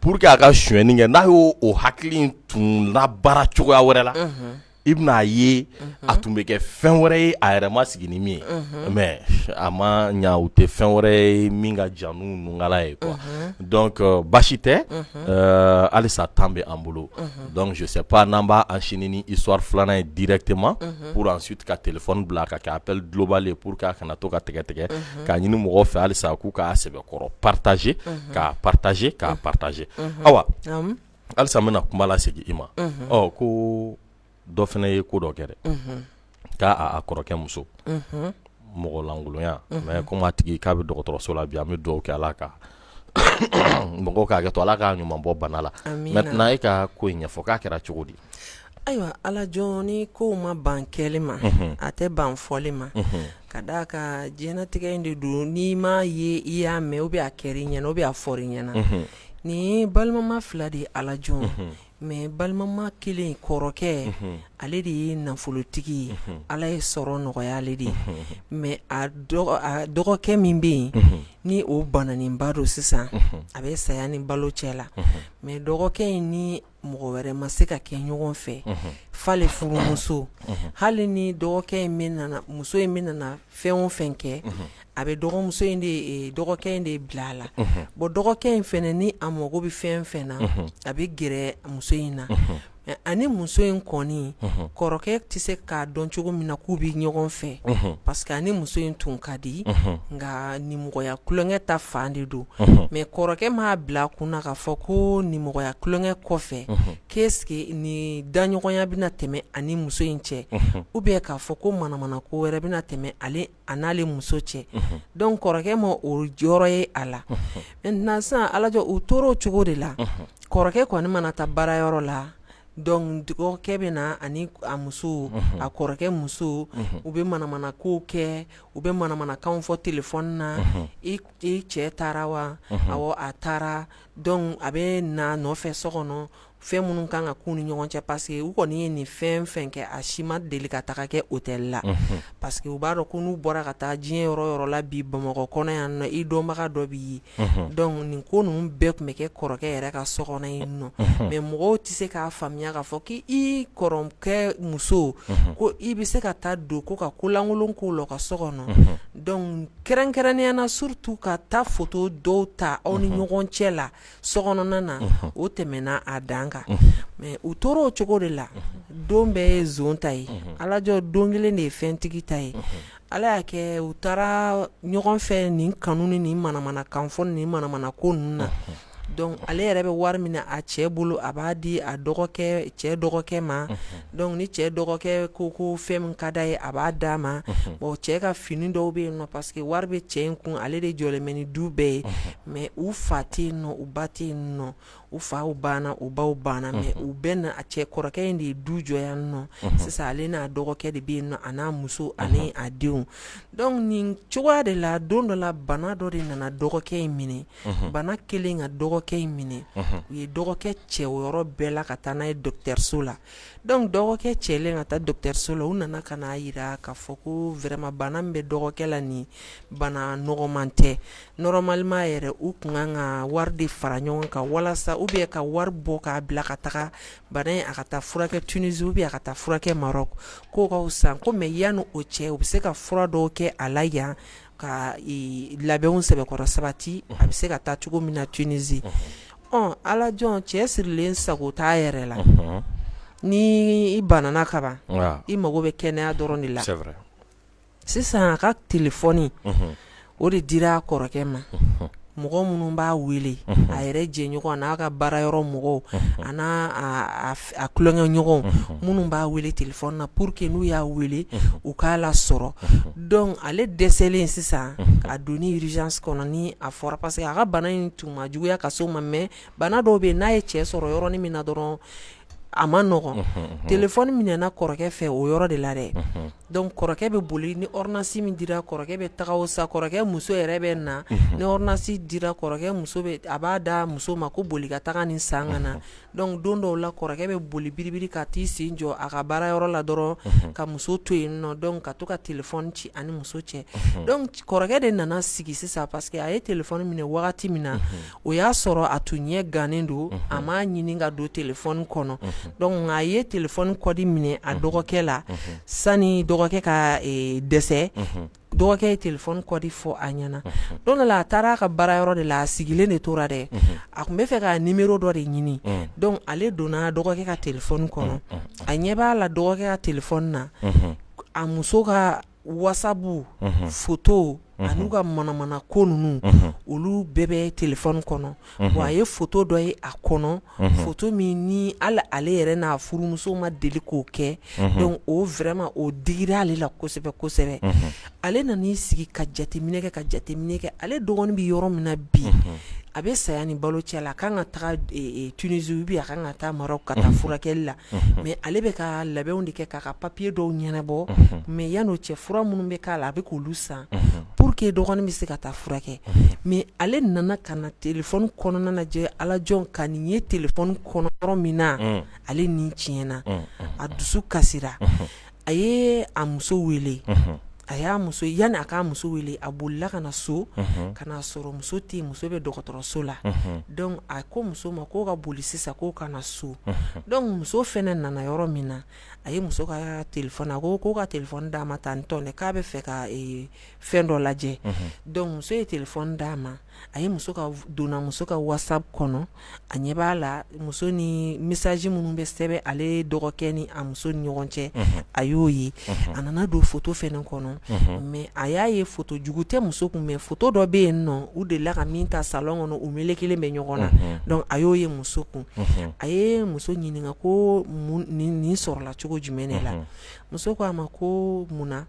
pour que a ka sonyɛni kɛ, n'a y'o o hakili in tun labaara cogoya wɛrɛ la, i bɛn'a ye a tun bɛ kɛ fɛn wɛrɛ ye a yɛrɛ ma sigi ni min ye. Mais a ma ɲa, u tɛ fɛn wɛrɛ ye min ka jan n'u nungala ye quoi. Donc baasi tɛ, halisa temps bɛ an bolo. Donc je sais pas n'an b'a enchaîner ni histoire filanan ye directement pour ensuite ka téléphone bila ka kɛ appel global ye, pour que a kana to ka tigɛ tigɛ. K'a ɲini mɔgɔw fɛ halisa k'u k'a sɛbɛkɔrɔ partager, k'a partager, k'a partager. Awa, halisa n bɛna kuma lasegin i ma. Ɔ, ko dɔ fana ye ko dɔ kɛ dɛ, k'a a kɔrɔkɛ muso mɔgɔ lankolonya. Mais komi a tigi k'a bɛ dɔgɔtɔrɔso la bi, an bɛ dugawu kɛ Ala ka mɔgɔw k'a hakɛ to, Ala k'a ɲuman bɔ bana la. Maintenant, e ka ko in ɲɛfɔ, k'a kɛra cogo di? Ayiwa, Ala jɔn, ni kow ma ban kɛli ma, a tɛ ban fɔli ma. Ka d'a ka diɲɛnatigɛ in de don, n'i m'a ye, i y'a mɛn, ou bien a kɛra i ɲɛna, ou bien a fɔra i ɲɛna. Nin ye balimama fila de ye, Ala jɔn. Mais balimama kelen, kɔrɔkɛ, ale de ye nafolotigi ye, Ala ye sɔrɔ nɔgɔya ale de ye. Mais a dɔgɔkɛ min bɛ yen ni o bananinba don sisan, a bɛ saya ni balo cɛ la. Mais dɔgɔkɛ in ni mɔgɔ wɛrɛ ma se ka kɛ ɲɔgɔn fɛ f'ale furumuso. Hali ni dɔgɔkɛ in bɛ nana, muso in bɛ nana fɛn o fɛn kɛ, a bɛ dɔgɔmuso in de, dɔgɔkɛ in de bila a la. Bon, dɔgɔkɛ in fɛnɛ, ni a mago bɛ fɛn fɛn na, a bɛ gɛrɛ muso in na. Ani muso in kɔni, kɔrɔkɛ tɛ se k'a dɔn cogo min na k'u bɛ ɲɔgɔn fɛ, parce que ani muso in tun ka di, nka nimɔgɔya tulonkɛ ta fan de don. Mais kɔrɔkɛ m'a bila a kunna k'a fɔ ko nimɔgɔya tulonkɛ kɔfɛ, qu'est-ce que ni daɲɔgɔnya bɛna tɛmɛ ani muso in cɛ, ou bien k'a fɔ ko manamana ko wɛrɛ bɛna tɛmɛ ale a n'ale muso cɛ. Donc kɔrɔkɛ ma o yɔrɔ ye a la. Maintenant sisan, Alajɔ, u tora o cogo de la. Kɔrɔkɛ kɔni mana taa baarayɔrɔ la, donc dɔgɔkɛ bɛ na ani a muso, a kɔrɔkɛ muso, u bɛ manamana kow kɛ, u bɛ manamanakanw fɔ téléphone na. I cɛ taara wa? Awɔ, a taara. Donc a bɛ na nɔfɛ so kɔnɔ, fɛn minnu kan ka k'u ni ɲɔgɔn cɛ, parce que u kɔni ye nin fɛn fɛn kɛ, a si ma deli ka taga kɛ hôtel la, parce que u b'a dɔn ko n'u bɔra ka taa diɲɛ yɔrɔ yɔrɔ la bi, Bamakɔ kɔnɔ yan nɔ, i dɔnbaga dɔ b'i ye. Donc nin ko ninnu bɛɛ tun bɛ kɛ kɔrɔkɛ yɛrɛ ka so kɔnɔ yen nɔ. Mais mɔgɔw tɛ se k'a faamuya k'a fɔ k'i kɔrɔkɛ muso, ko i bɛ se ka taa don ko ka kolankolon k'o la ka so kɔnɔ. Donc kɛrɛnkɛrɛnnenya na, surtout ka taa photo dɔw ta aw ni ɲɔgɔn cɛ la so kɔnɔna na, o tɛmɛna a dan kan. Mais u tora o cogo de la. Don bɛɛ ye zon ta ye, Alajɔ, don kelen de ye fɛntigi ta ye. Ala y'a kɛ, u taara ɲɔgɔn fɛ nin kanu ni nin manamanakan fɔ ni manamana ko ninnu na. Donc ale yɛrɛ bɛ wari minɛ a cɛ bolo, a b'a di a dɔgɔkɛ, cɛ dɔgɔkɛ ma. Donc ni cɛ dɔgɔkɛ ko ko fɛn min ka d'a ye, a b'a d'a ma. Bon, cɛ ka fini dɔw bɛ yen nɔ, parce que wari bɛ cɛ in kun, ale de jɔlen bɛ ni du bɛɛ ye. Mais u fa tɛ yen nɔ, u ba tɛ yen nɔ, u faw banna, u baw banna. Mais u bɛɛ na, a cɛ kɔrɔkɛ in de ye du jɔ yan nɔ sisan. Ale n'a dɔgɔkɛ de bɛ yen nɔ, a n'a muso ani a denw. Donc nin cogoya de la, don dɔ la, bana dɔ de nana dɔgɔkɛ in minɛ. Bana kelen ka dɔgɔkɛ dɔgɔkɛ in minɛ, u ye dɔgɔkɛ cɛ o yɔrɔ bɛɛ la ka taa n'a ye dɔgɔtɔrɔso la. Donc dɔgɔkɛ cɛlen ka taa dɔgɔtɔrɔso la, u nana ka n'a jira k'a fɔ ko vraiment bana min bɛ dɔgɔkɛ la nin bana nɔgɔman tɛ. Normalement yɛrɛ u tun kan ka wari de fara ɲɔgɔn kan walasa ou bien ka wari bɔ k'a bila ka taga bana in a ka taa furakɛ Tunisie ou bien a ka taa furakɛ Maroc, k'o ka fisa ko mais yanni o cɛ u bɛ se ka fura dɔw kɛ a la yan ka labɛnw sɛbɛkɔrɔ sabati a bɛ se ka taa cogo min na Tunisie. Ala jɔn, cɛ sirilen sago t'a yɛrɛ la. Ni i banana kaban, i mago bɛ kɛnɛya dɔrɔn de la. Sisan a ka telefɔni o de dira a kɔrɔkɛ ma. Mɔgɔ minnu b'a wele, a yɛrɛ jɛɲɔgɔn n'a ka baara yɔrɔ mɔgɔw a n'a a tulonkɛɲɔgɔnw minnu b'a wele telefɔni na pour que n'u y'a wele u k'a lasɔrɔ. Donc ale dɛsɛlen sisan a donni urgence kɔnɔ, ni a fɔra parce que a ka bana in tun ma juguya ka se o ma, mais bana dɔw bɛ yen, n'a ye cɛ sɔrɔ yɔrɔnin min na dɔrɔn a ma nɔgɔn. Telefɔni minɛna kɔrɔkɛ fɛ o yɔrɔ de la dɛ. Donc kɔrɔkɛ bɛ boli, ni ordonnance min dira kɔrɔkɛ bɛ taga o san. Kɔrɔkɛ muso yɛrɛ bɛ na, ni ordonnance dira kɔrɔkɛ muso bɛ, a b'a da muso ma ko boli ka taga nin san ka na. Donc don dɔw la kɔrɔkɛ bɛ boli biribiri ka t'i sen jɔ a ka baara yɔrɔ la dɔrɔn ka muso to yen nɔ, donc ka to ka telefɔni ci ani muso cɛ. Donc kɔrɔkɛ de nana sigi sisan parce que a ye telefɔni minɛ wagati min na, o y'a sɔrɔ a tun ɲɛ gannen don, a m'a ɲini ka don telefɔni kɔnɔ. Donc a ye telefɔni code minɛ a dɔgɔkɛ la sani dɔgɔkɛ ka dɛsɛ. Dɔgɔkɛ ye telefɔni code fɔ a ɲɛna. Don dɔ la a taara a ka baara yɔrɔ de la, a sigilen de tora dɛ, a tun bɛ fɛ ka numéro dɔ de ɲini. Donc ale donna dɔgɔkɛ ka telefɔni kɔnɔ, a ɲɛ b'a la dɔgɔkɛ ka telefɔni na, a muso ka WhatsApp photo an'u ka manamana ko ninnu, olu bɛɛ bɛ telefɔni kɔnɔ. Bon, a ye photo dɔ ye a kɔnɔ, photo min ni hali ale yɛrɛ n'a furumuso ma deli k'o kɛ. Donc o vraiment o digira ale la kosɛbɛ kosɛbɛ. Ale nan'i sigi ka jateminɛ kɛ, ka jateminɛ kɛ. Ale dɔgɔnin bɛ yɔrɔ min na bi, a bɛ saya ni balo cɛ la, a kan ka taga Tunisie ou bien a kan ka taa Maroc ka taa furakɛli la, mais ale bɛ ka labɛnw de kɛ k'a ka papier dɔw ɲɛnabɔ. Mais yan'o cɛ, fura minnu bɛ k'a la, a bɛ k'olu san pour que dɔgɔnin bɛ se ka taa furakɛ. Mais ale nana ka na téléphone kɔnɔna lajɛ, alajɔn, ka nin ye téléphone kɔnɔ yɔrɔ min na, ale ni tiɲɛna, a dusu kasira. A ye a muso wele. A y'a muso, yanni a k'a muso wele, a bolila ka na so ka n'a sɔrɔ muso tɛ, muso bɛ dɔgɔtɔrɔso la. Donc a ko muso ma k'o ka boli sisan, k'o ka na so. Donc muso fɛnɛ nana yɔrɔ min na, a ye muso ka téléphone, a ko k'o ka téléphone d'a ma tan tɔ, k'a bɛ fɛ ka fɛn dɔ lajɛ. Donc muso ye téléphone d'a ma. A ye muso ka donna muso ka WhatsApp kɔnɔ, a ɲɛ b'a la muso ni message minnu bɛ sɛbɛn ale dɔgɔkɛ ni a muso ni ɲɔgɔn cɛ, a y'o ye. A nana don photo fɛnɛ kɔnɔ, mais a y'a ye photo jugu tɛ muso kun, mais photo dɔ bɛ yen nɔ, u delila ka min ta salon kɔnɔ, u melekelen bɛ ɲɔgɔn na. Donc a y'o ye muso kun. A ye muso ɲininka ko nin sɔrɔla cogo jumɛn de la. Muso ko a ma ko munna,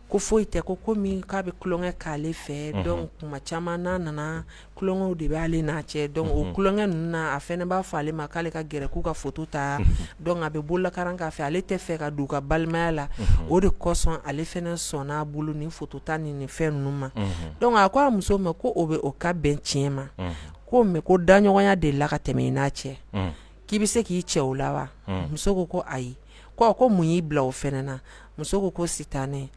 ko foyi tɛ, ko komi k'a bɛ tulonkɛ k'ale fɛ, donc kuma caman n'a nana, tulonkɛw de b'ale n'a cɛ. Donc o tulonkɛ ninnu na, a fɛnɛ b'a fɔ ale ma k'ale ka gɛrɛ k'u ka photo ta. Donc a bɛ bololakaran k'a fɛ, ale tɛ fɛ ka don u ka balimaya la, o de kosɔn ale fɛnɛ sɔnna a bolo nin photo ta ni nin fɛn ninnu ma. Donc a ko a muso ma ko o bɛ o ka bɛn tiɲɛ ma, ko mais ko daɲɔgɔnya delila ka tɛmɛ i n'a cɛ, k'i bɛ se k'i cɛ o la wa? Muso ko ko ayi. Ko mun y'i bila o fɛnɛ na? Muso ko ko sitanɛ.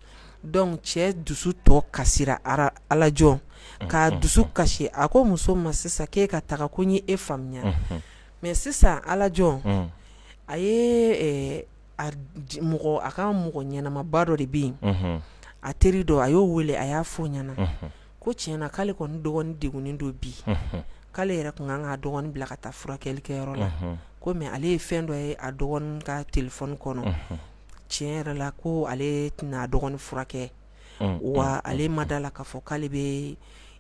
Donc cɛ dusu tɔ kasira, alajɔn, k'a dusu kasi. A ko muso ma sisan k'e ka taga, ko n ye e faamuya. Mais sisan alajɔn, a ye a mɔgɔ, a ka mɔgɔ ɲɛnamaba dɔ de bɛ yen, a teri dɔ, a y'o wele, a y'a fɔ ɲɛna ko tiɲɛna k'ale kɔni dɔgɔnin degunnen don bi, k'ale yɛrɛ tun kan k'a dɔgɔnin bila ka taa furakɛli kɛyɔrɔ la, ko mais ale ye fɛn dɔ ye a dɔgɔnin ka téléphone kɔnɔ, tiɲɛ yɛrɛ la ko ale tɛna a dɔgɔnin furakɛ, wa ale ma da la k'a fɔ k'ale bɛ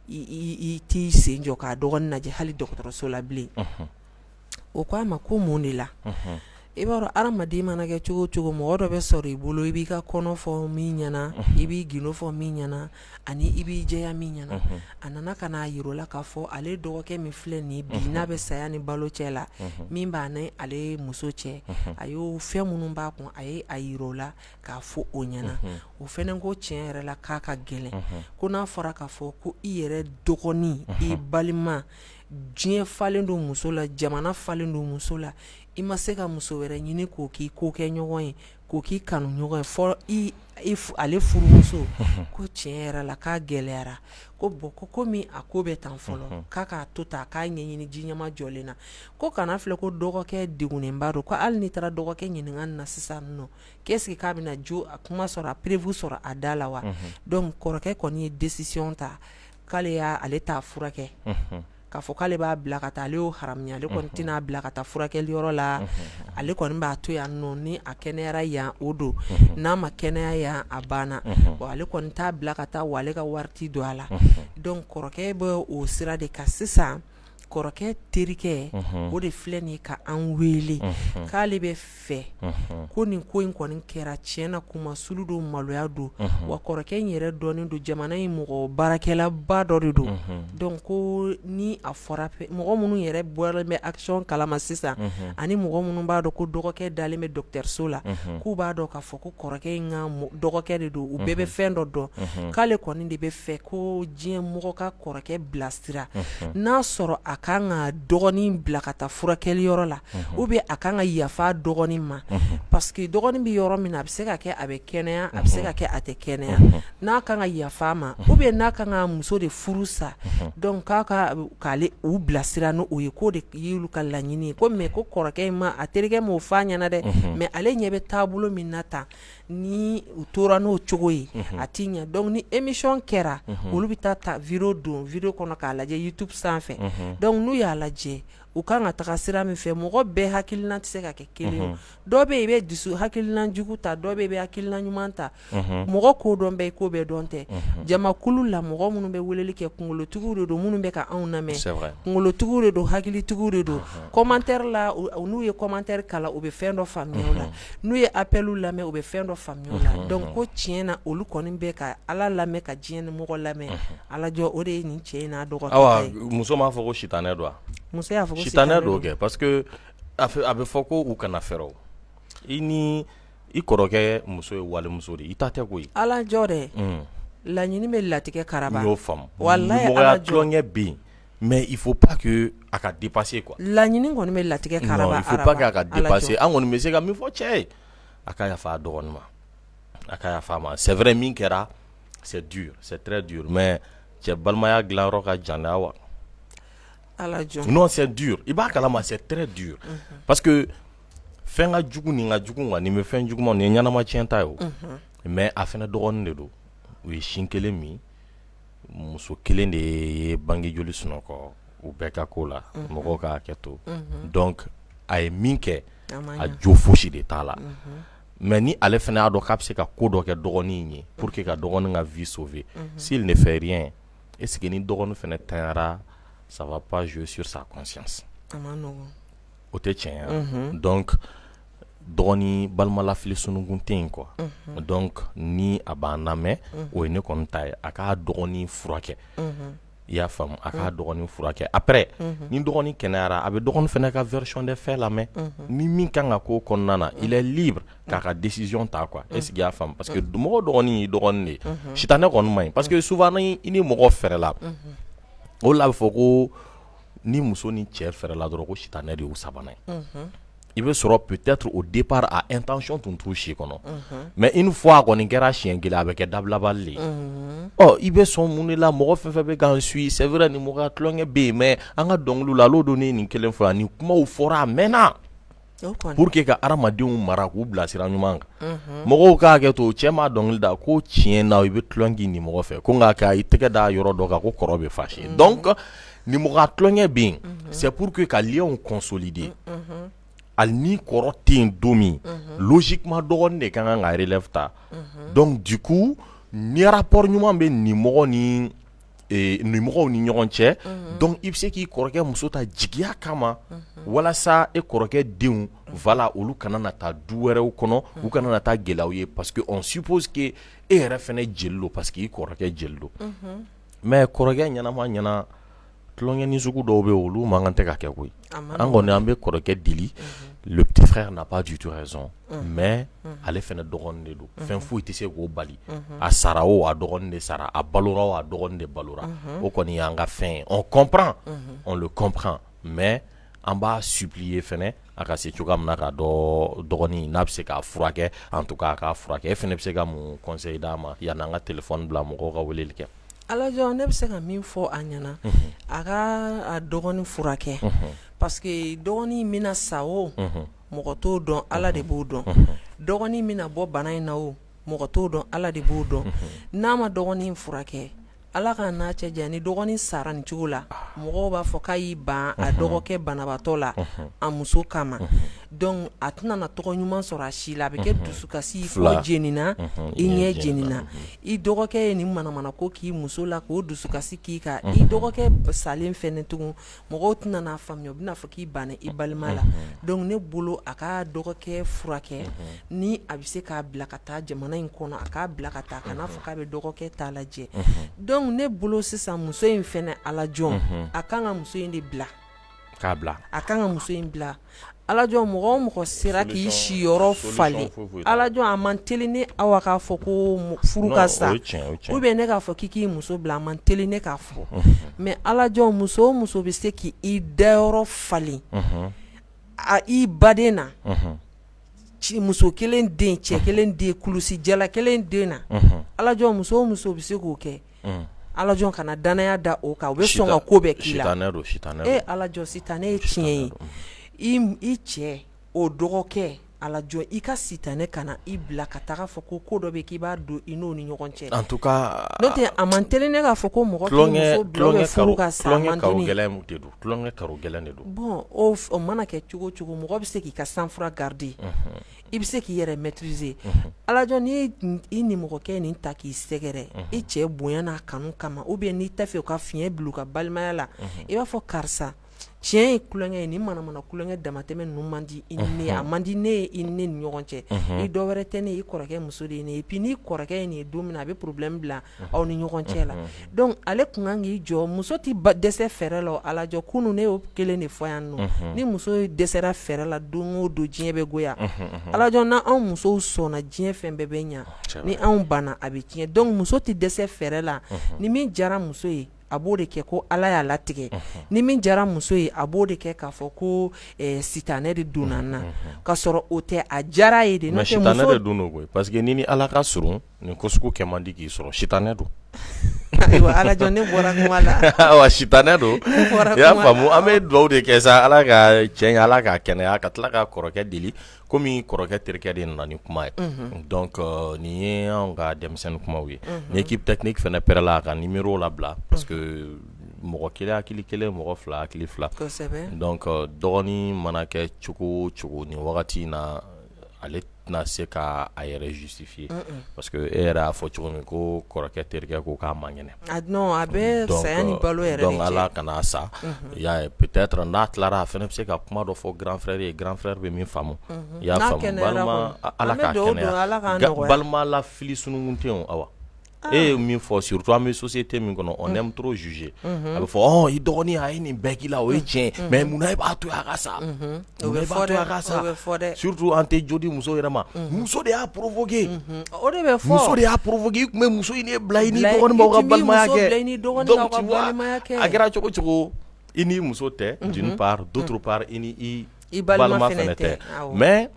i t'i sen jɔ k'a dɔgɔnin lajɛ hali dɔgɔtɔrɔso la bilen. O ko a ma ko mun de la? I b'a dɔn, hadamaden mana kɛ cogo o cogo, mɔgɔ dɔ bɛ sɔrɔ i bolo, i b'i ka kɔnɔ fɔ min ɲɛna, i b'i gindo fɔ min ɲɛna, ani i b'i jɛya min ɲɛna. A nana ka n'a yira o la k'a fɔ ale dɔgɔkɛ min filɛ nin bi, n'a bɛ saya ni balo cɛ la, min b'a ni ale muso cɛ, a y'o fɛn minnu b'a kun, a ye a yira o la k'a fɔ o ɲɛna. O fɛnɛ ko tiɲɛ yɛrɛ la k'a ka gɛlɛn, ko n'a fɔra k'a fɔ ko i yɛrɛ dɔgɔnin, i balima, Diɲɛ falen don muso la, jamana falen don muso la, i ma se ka muso wɛrɛ ɲini k'o k'i ko kɛ ɲɔgɔn ye, k'o k'i kanu ɲɔgɔn ye fɔ i ale furumuso. Ko tiɲɛ yɛrɛ la, k'a gɛlɛyara. Ko bon, ko komi a ko bɛ tan fɔlɔ, k'a k'a to tan, a k'a ɲɛɲini ji ɲɛma jɔlen na. Ko kana filɛ, ko dɔgɔkɛ degunnenba don. Ko hali n'i taara dɔgɔkɛ ɲininka na sisan nɔ, qu'est-ce que k'a bɛna jo a kuma sɔrɔ, a preuve sɔrɔ a da la wa? Donc kɔrɔkɛ kɔni ye décision ta k'ale y'a ale t'a furakɛ. K'a fɔ k'ale b'a bila ka taa, ale y'o haramuya. Ale kɔni tɛna bila ka taa furakɛliyɔrɔ la. Ale kɔni b'a to yan nɔ. Ni a kɛnɛyara yan, o don. N'a ma kɛnɛya yan, a banna. Bon, ale kɔni t'a bila ka taa, wa ale ka wari tɛ don a la. Donc kɔrɔkɛ bɛ o sira de kan sisan. Kɔrɔkɛ terikɛ, o de filɛ nin ye ka an wele k'ale bɛ fɛ ko nin ko in kɔni kɛra tiɲɛ na, kumasulu don, maloya don. Wa kɔrɔkɛ in yɛrɛ dɔnnen don jamana in mɔgɔ baarakɛlaba dɔ de don. Donc ko ni a fɔra, mɔgɔ minnu yɛrɛ bɔra bɛ action kalama sisan, ani mɔgɔ minnu b'a dɔn ko dɔgɔkɛ dalen bɛ dɔgɔtɔrɔso la, k'u b'a dɔn k'a fɔ ko kɔrɔkɛ in ka dɔgɔkɛ de don, u bɛɛ bɛ fɛn dɔ dɔn. K'ale kɔni de bɛ fɛ ko diɲɛ mɔgɔ ka kɔrɔkɛ bilasira, n'a sɔrɔ a kan ka dɔgɔnin bila ka taa furakɛliyɔrɔ la, ou bien a kan ka yafa dɔgɔnin ma, parce que dɔgɔnin bɛ yɔrɔ min na, a bɛ se ka kɛ a bɛ kɛnɛya, a bɛ se ka kɛ a tɛ kɛnɛya. N'a kan ka yafa ma, ou bien n'a kan ka muso de furu sa. Donc k'a ka k'ale u bilasira n'o ye, k'o de y'olu ka laɲini ye. Ko mais ko kɔrɔkɛ in ma, a terikɛ m'o f'a ɲɛna dɛ, mais ale ɲɛ bɛ taabolo min na tan, ni u tora n'o cogo ye, a tɛ ɲɛ. Donc ni émission kɛra, olu bɛ taa ta vidéo don vidéo kɔnɔ k'a lajɛ YouTube sanfɛ. Donc n'u y'a lajɛ, u kan ka taga sira min fɛ, mɔgɔ bɛɛ hakilina tɛ se ka kɛ kelen ye. Dɔ bɛ yen, i bɛ dusu hakilina jugu ta, dɔ bɛ yen, i bɛ hakilina ɲuman ta. Mɔgɔ ko dɔn bɛɛ, i ko bɛɛ dɔn tɛ. Jamakulu la, mɔgɔ minnu bɛ weleli kɛ, kunkolotigiw de don. Minnu bɛ ka anw lamɛn, kunkolotigiw de don, hakilitigiw de don. Commentaire la, n'u ye commentaire kalan, u bɛ fɛn dɔ faamuya o la. N'u ye appel lamɛn, u bɛ fɛn dɔ faamuya o la. Donc ko tiɲɛ na, olu kɔni bɛ ka Ala lamɛn, ka diɲɛ ni mɔgɔ lamɛn. Ala jɔ, o de ye nin cɛ in n'a dɔgɔkɛ ta ye. Muso m'a fɔ ko sitanɛ don wa? Muso y'a fɔ ko sitanɛ don kɛ, parce que a bɛ fɔ ko u kana fɛrɛ. I ni i kɔrɔkɛ muso ye walimuso de ye, i ta tɛ koyi. Ala jɔ dɛ, laɲini bɛ latigɛ karaba. N y'o faamu. Walahi Ala jɔ, tulonkɛ bɛ yen, mais il faut pas que a ka dépasser quoi. Laɲini kɔni bɛ latigɛ karaba. Non, il faut pas que a ka dépasser. An kɔni bɛ se ka min fɔ cɛ ye, a ka yafa a dɔgɔnin ma, a ka yafa a ma. C'est vrai, min kɛra, c'est dur, c'est très dur, mais cɛ balimaya dilanyɔrɔ ka jan dɛ wa. Ala jɔ. Non, c'est dur, i b'a kalama, c'est très dur, parce que fɛn ka jugu, nin ka jugu quoi. Nin bɛ fɛn juguman, nin ye ɲɛnama tiɲɛ ta ye o, mais a fana dɔgɔnin de don. U ye sin kelen min, muso kelen de ye bange joli sunɔgɔ u bɛɛ ka ko la. Mɔgɔw ka hakɛ to. Donc a ye min kɛ, a jo fosi de t'a la. Mais ni ale fana y'a dɔn k'a bɛ se ka ko dɔ kɛ dɔgɔnin in ye pour que ka dɔgɔnin ka vie sauver, s'il ne fait rien, est ce que ni dɔgɔnin fana tanyara, ça va pas jouer sur sa conscience? O tɛ tiɲɛ ye. Donc dɔgɔnin balimalafili sununkun tɛ yen quoi. Donc ni a b'an lamɛn, o ye ne kɔni ta ye, a k'a dɔgɔnin furakɛ. I y'a faamu? A k'a dɔgɔnin furakɛ. Après, ni dɔgɔnin kɛnɛyara, a bɛ dɔgɔnin fana ka version des faits lamɛn. Ni min kan ka k'o kɔnɔna na, il est libre k'a ka décision ta quoi. Est ce que i y'a faamu? Parce que mɔgɔ dɔgɔnin y'i dɔgɔnin de ye. Sitanɛ kɔni man ɲi, parce que souvent ni i ni mɔgɔ fɛrɛla, o la a bɛ fɔ ko ni muso ni cɛ fɛrɛla dɔrɔn, ko sitanɛ de y'u sabanan ye. I bɛ sɔrɔ peut-être au départ, a intention tun t'u si kɔnɔ, mais une fois a kɔni kɛra siɲɛ kelen, a bɛ kɛ dabilabali de ye. Ɔ, i bɛ sɔn mun de la? Mɔgɔ fɛn fɛn bɛ k'an suit, c'est vrai, ni mɔgɔya tulonkɛ bɛ yen, mais an ka dɔnkiliw la, al'o don ne ye nin kelen fɔ yan. Nin kumaw fɔra a mɛnna pour que ka hadamadenw mara, k'u bila sira ɲuman kan. Mɔgɔw k'a hakɛ to. Cɛ m'a dɔnkili da ko tiɲɛ na, i bɛ tulonkɛ k'i nimɔgɔ fɛ, ko nka k'a i tɛgɛ da yɔrɔ dɔ kan ko kɔrɔ bɛ fâché. Donc nimɔgɔya tulonkɛ bɛ yen, c'est pour que ka liens consolider. Hali ni kɔrɔ tɛ yen don min, logiquement dɔgɔnin de ka kan ka relève ta. Donc du coup, ni rapport ɲuman bɛ nimɔgɔ ni nimɔgɔw ni ɲɔgɔn cɛ, donc i bɛ se k'i kɔrɔkɛ muso ta jigiya kama, walasa e kɔrɔkɛ denw, voilà, olu kana na taa du wɛrɛw kɔnɔ, u kana na taa gɛlɛyaw ye, parce que on suppose que e yɛrɛ fana jeli don, parce que i kɔrɔkɛ jeli don. Mais kɔrɔkɛ ɲɛnama ɲɛna, tulonkɛnin sugu dɔw bɛ yen, olu man kan tɛ ka kɛ koyi. An kɔni, an bɛ kɔrɔkɛ deli. Le petit frère n'a pas du tout raison, mais ale fana dɔgɔnin de don, fɛn foyi tɛ se k'o bali, a sara o a dɔgɔnin de sara, a balora o a dɔgɔnin de balora, o kɔni y'an ka fɛn ye, on comprend, on le comprend, mais an b'a supplier fana a ka se cogoya min na ka dɔ dɔgɔnin n'a bɛ se k'a furakɛ, en tout cas a k'a furakɛ. E fana bɛ se ka mun conseil d'a ma yanni an ka téléphone bila mɔgɔw ka weleli kɛ? Alajɔ, ne bɛ se ka min fɔ a ɲɛna, a ka a dɔgɔnin furakɛ, parce que dɔgɔnin bɛna sa o, mɔgɔ t'o dɔn, Ala de b'o dɔn. Dɔgɔnin bɛna bɔ bana in na o, mɔgɔ t'o dɔn, Ala de b'o dɔn. N'a ma dɔgɔnin furakɛ, Ala ka n'a cɛ janya, ni dɔgɔnin sara nin cogo la, mɔgɔw b'a fɔ k'a y'i ban a dɔgɔkɛ banabaatɔ la a muso kama. Donc a tɛna na tɔgɔ ɲuman sɔrɔ a si la, a bɛ kɛ dusukasi, fɔ jenina i ɲɛ jenina, i dɔgɔkɛ ye nin manamana ko k'i muso la, k'o dusukasi k'i kan, i dɔgɔkɛ salen fɛnɛ tugun, mɔgɔw tɛna n'a faamuya, u bɛna fɔ k'i banna i balima la. Donc ne bolo, a ka dɔgɔkɛ furakɛ. Ni a bɛ se k'a bila ka taa jamana in kɔnɔ, a k'a bila ka taa, kana fɔ k'a bɛ dɔgɔkɛ ta lajɛ. Donc ne bolo sisan, muso in fɛnɛ, alajɔ, a kan ka muso in de bila. K'a bila. A kan ka muso in bila. Alajɔ, mɔgɔ o mɔgɔ sera k'i siyɔrɔ falen, alajɔ, a man teli ne Awa k'a fɔ ko furu ka sa, ou bien ne k'a fɔ k'i k'i muso bila, a man teli ne k'a fɔ. Mais alajɔ, muso o muso bɛ se k'i dayɔrɔ falen a i baden na, muso kelen den, cɛ kelen den, kulusi jala kelen den na, alajɔ, muso o muso bɛ se k'o kɛ, alajɔ, kana danaya da o kan, u bɛ sɔn ka ko bɛɛ k'i la. E alajɔ, sitanɛ ye tiɲɛ ye. I cɛ o dɔgɔkɛ, alajɔ, i ka sitanɛ kana i bila ka taga fɔ ko ko dɔ bɛ k'i b'a don i n'o ni ɲɔgɔn cɛ. En tout cas, n'o tɛ, a man teli ne k'a fɔ ko mɔgɔ k'i muso bila furu ka sa. Tulonkɛ karo gɛlɛn de don, tulonkɛ karo gɛlɛn de don. Bon, o mana kɛ cogo o cogo, mɔgɔ bɛ se k'i ka sang-froid garder, i bɛ se k'i yɛrɛ maîtriser. Alajɔ, n'i i nimɔgɔkɛ nin ta k'i sɛgɛrɛ i cɛ bonya n'a kanu kama, ou bien n'i t'a fɛ u ka fiɲɛ bila u ka balimaya la, i b'a fɔ karisa, tiɲɛ ye tulonkɛ ye, nin manamana tulonkɛ damatɛmɛ ninnu man di i ni ne, a man di ne ye i ni ne ni ɲɔgɔn cɛ. I dɔ wɛrɛ tɛ ne, i kɔrɔkɛ muso de ye ne ye. Et puis n'i kɔrɔkɛ ye nin ye don min na, a bɛ problème bila aw ni ɲɔgɔn cɛ la. Donc ale tun kan k'i jɔ. Muso tɛ dɛsɛ fɛɛrɛ la. Alajɔ, kunun ne y'o kelen de fɔ yan nɔ, ni muso dɛsɛra fɛɛrɛ la, don o don diɲɛ bɛ goya. Alajɔ, na anw musow sɔnna, diɲɛ fɛn bɛɛ bɛ ɲa. Ni anw banna, a bɛ tiɲɛ. Donc muso tɛ dɛsɛ fɛɛrɛ la. Ni min diyara muso ye, a b'o de kɛ ko Ala y'a latigɛ. Ni min diyara muso ye, a b'o de kɛ k'a fɔ ko sitanɛ de donna n na, ka sɔrɔ o tɛ, a diyara ye de. Mais sitanɛ de don koyi, parce que ni ni Ala ka surun, nin ko sugu kɛ man di k'i sɔrɔ. Sitanɛ don. Ayiwa alajɔ, ne bɔra kuma la. Awa, sitanɛ don, i y'a faamu. An bɛ dugawu de kɛ sa, Ala ka cɛ ɲɛ, Ala k'a kɛnɛya, ka tila ka kɔrɔkɛ deli, komi kɔrɔkɛ terikɛ de nana ni kuma ye. Donc nin ye anw ka denmisɛnnin kumaw ye. Ni équipe technique fana pɛrɛla, a ka numéro labila, parce que mɔgɔ kelen hakili kelen, mɔgɔ fila hakili fila. Donc dɔgɔnin mana kɛ cogo o cogo nin wagati in na, ale tɛna se ka a yɛrɛ justifier, parce que e yɛrɛ y'a fɔ cogo min ko kɔrɔkɛ terikɛ ko k'a man kɛnɛ. Non, a bɛ saya ni balo yɛrɛ de cɛ. Donc Ala kana sa, i y'a ye, peut-être n'a tilara, a fana bɛ se ka kuma dɔ fɔ grand frère ye, grand frère bɛ min faamu. I y'a faamu, balima, Ala k'a kɛnɛya. Balima la fili sununkun tɛ yen. Awa, e ye min fɔ, surtout an bɛ société min kɔnɔ, on aime trop juger. A bɛ fɔ ɔ i dɔgɔnin a ye nin bɛɛ k'i la, o ye tiɲɛ, mais munna e b'a to yen a ka sa? Munna e b'a to yen a ka sa? Surtout an tɛ jo di muso yɛrɛ ma, muso de y'a provoqué. O de bɛ fɔ. Muso de y'a provoqué. I tun bɛ muso in de bila i ni dɔgɔnin b'aw ka balimaya kɛ. Donc tu vois, a kɛra cogo cogo, i ni muso tɛ d'une part, d'autre part i ni i balima fɛnɛ tɛ. Mais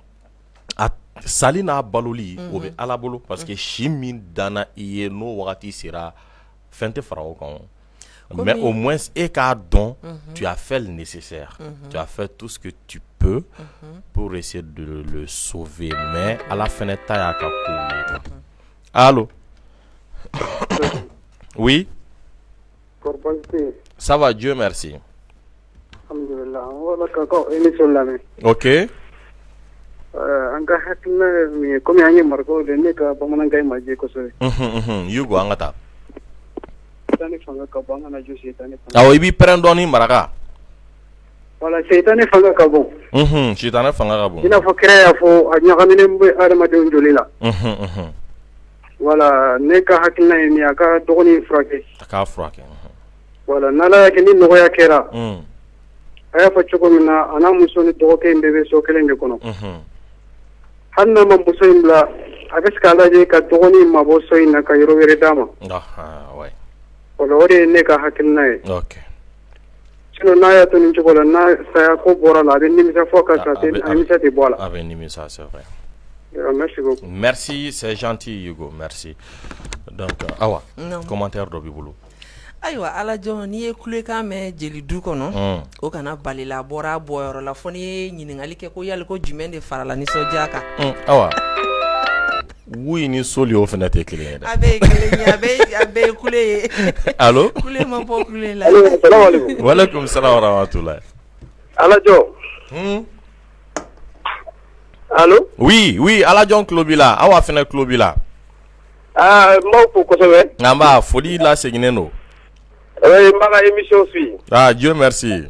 a sali n'a baloli, o bɛ Ala bolo, parce que si min danna i ye, n'o wagati sera, fɛn tɛ fara o kan. Mais au moins e k'a dɔn, tu as fait le nécessaire, tu as fait tout ce que tu peux pour essayer de le sauver, mais Ala fɛnɛ ta y'a ka kow ye. Allo, oui. Ça va, Dieu merci. Alhamdulillah, n bɔra ka émission lamɛn. Ok. An ka hakilina ye min ye, komi an ye marakaw de, ne ka bamanankan ma jɛ kosɛbɛ. Yugo, an ka taa. Sitanɛ fanga ka bon, an kana jo sitanɛ fanga. Awɔ, i b'i pɛrɛn dɔɔni, maraka. Voilà, sitanɛ fanga ka bon. Sitanɛ fanga ka bon. I n'a fɔ kira y'a fɔ, a ɲagaminen bɛ adamadenw joli la. Voilà, ne ka hakilina ye min ye, a ka dɔgɔnin furakɛ. A k'a furakɛ. Voilà, n'Ala y'a kɛ ni nɔgɔya kɛra. A y'a fɔ cogo min na, a n'a muso ni dɔgɔkɛ in bɛɛ bɛ so kelen de kɔnɔ. Hali n'a ma muso in bila, a bɛ se k'a lajɛ ka dɔgɔnin in mabɔ so in na ka yɔrɔ wɛrɛ d'a ma. O la, o de ye ne ka hakilina ye. Sinon n'a y'a to nin cogo la, n'a saya ko bɔra la, a bɛ nimisa fo ka sa, a nimisa tɛ bɔ a la. A bɛ nimisa, c'est vrai. Merci beaucoup. Merci, c'est gentil Hugo, merci. Donc Awa, commentaire dɔ b'i bolo. Ayiwa Alajɔn, n'i ye kulekan mɛn jeli du kɔnɔ, o kana balila, a bɔra a bɔyɔrɔ la, fo n'i ye ɲininkali kɛ ko yali ko jumɛn de farala nisɔndiya kan. Awa, wuyi ni soli, o fana tɛ kelen ye dɛ. A bɛɛ ye kelen ye, a bɛɛ ye kule ye. Allo. Kule ma bɔ kule la. Allo, salamu aleykum. Walekum salam wa rahmatulah. Alajɔ. Allo. Oui, Alajɔn tulo b'i la, Awa fana tulo b'i la. Aa, n b'aw fo kosɛbɛ. An b'a foli laseginnen don. Oui, n b'a ka émission suit. Ah, Dieu merci.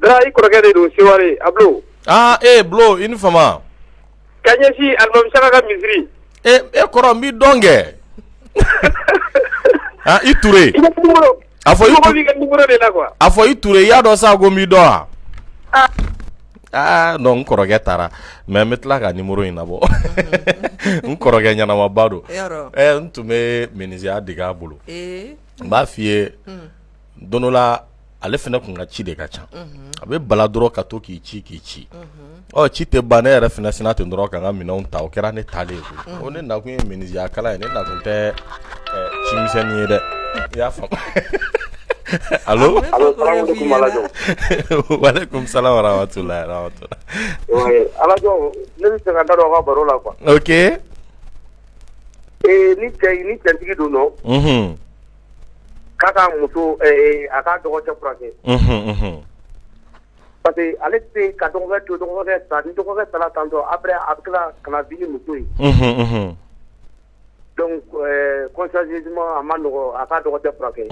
Dara, i kɔrɔkɛ de don Seware, Ablo. Ah, eh Blo, i ni fama. Ka ɲɛsin Alimami Saka ka misiri. E e kɔrɔ, n b'i dɔn kɛ. Ah, i Ture. I ka numéro. A fɔ i Mɔgɔ b'i ka numéro de la quoi. A fɔ i Ture, i y'a dɔn sa ko n b'i dɔn wa? Ah non, n kɔrɔkɛ taara, mais n bɛ tila ka numéro in labɔ. N kɔrɔkɛ ɲɛnamaba don. Ɛ, n tun bɛ menuisier dege a bolo. N b'a f'i ye, don dɔ la, ale fana tun ka ci de ka ca. A bɛ bala dɔrɔn ka to k'i ci k'i ci. Ɔ, ci tɛ ban, ne yɛrɛ fana sina ten dɔrɔn ka n ka minɛnw ta, o kɛra ne taalen ye koyi. Ko ne nakun ye menuisier kalan ye, ne nakun tɛ cimisɛnnin ye dɛ. I y'a faamu? Allo. Allo, salamu aleykum Alajɔ. Walekum salam wa rahmatulah. Oui, Alajɔ, ne bɛ fɛ ka n da don aw ka baro la quoi. Ok. Ee, ni cɛ ni cɛntigi don nɔ. K'a ka muso, a k'a dɔgɔkɛ furakɛ. Parce que ale tɛ se ka dɔgɔkɛ to, dɔgɔkɛ sa, ni dɔgɔkɛ sara tantɔ, après a bɛ tila ka na vivre ni muso ye. Donc consciencieusement, a ma nɔgɔ a k'a dɔgɔkɛ furakɛ.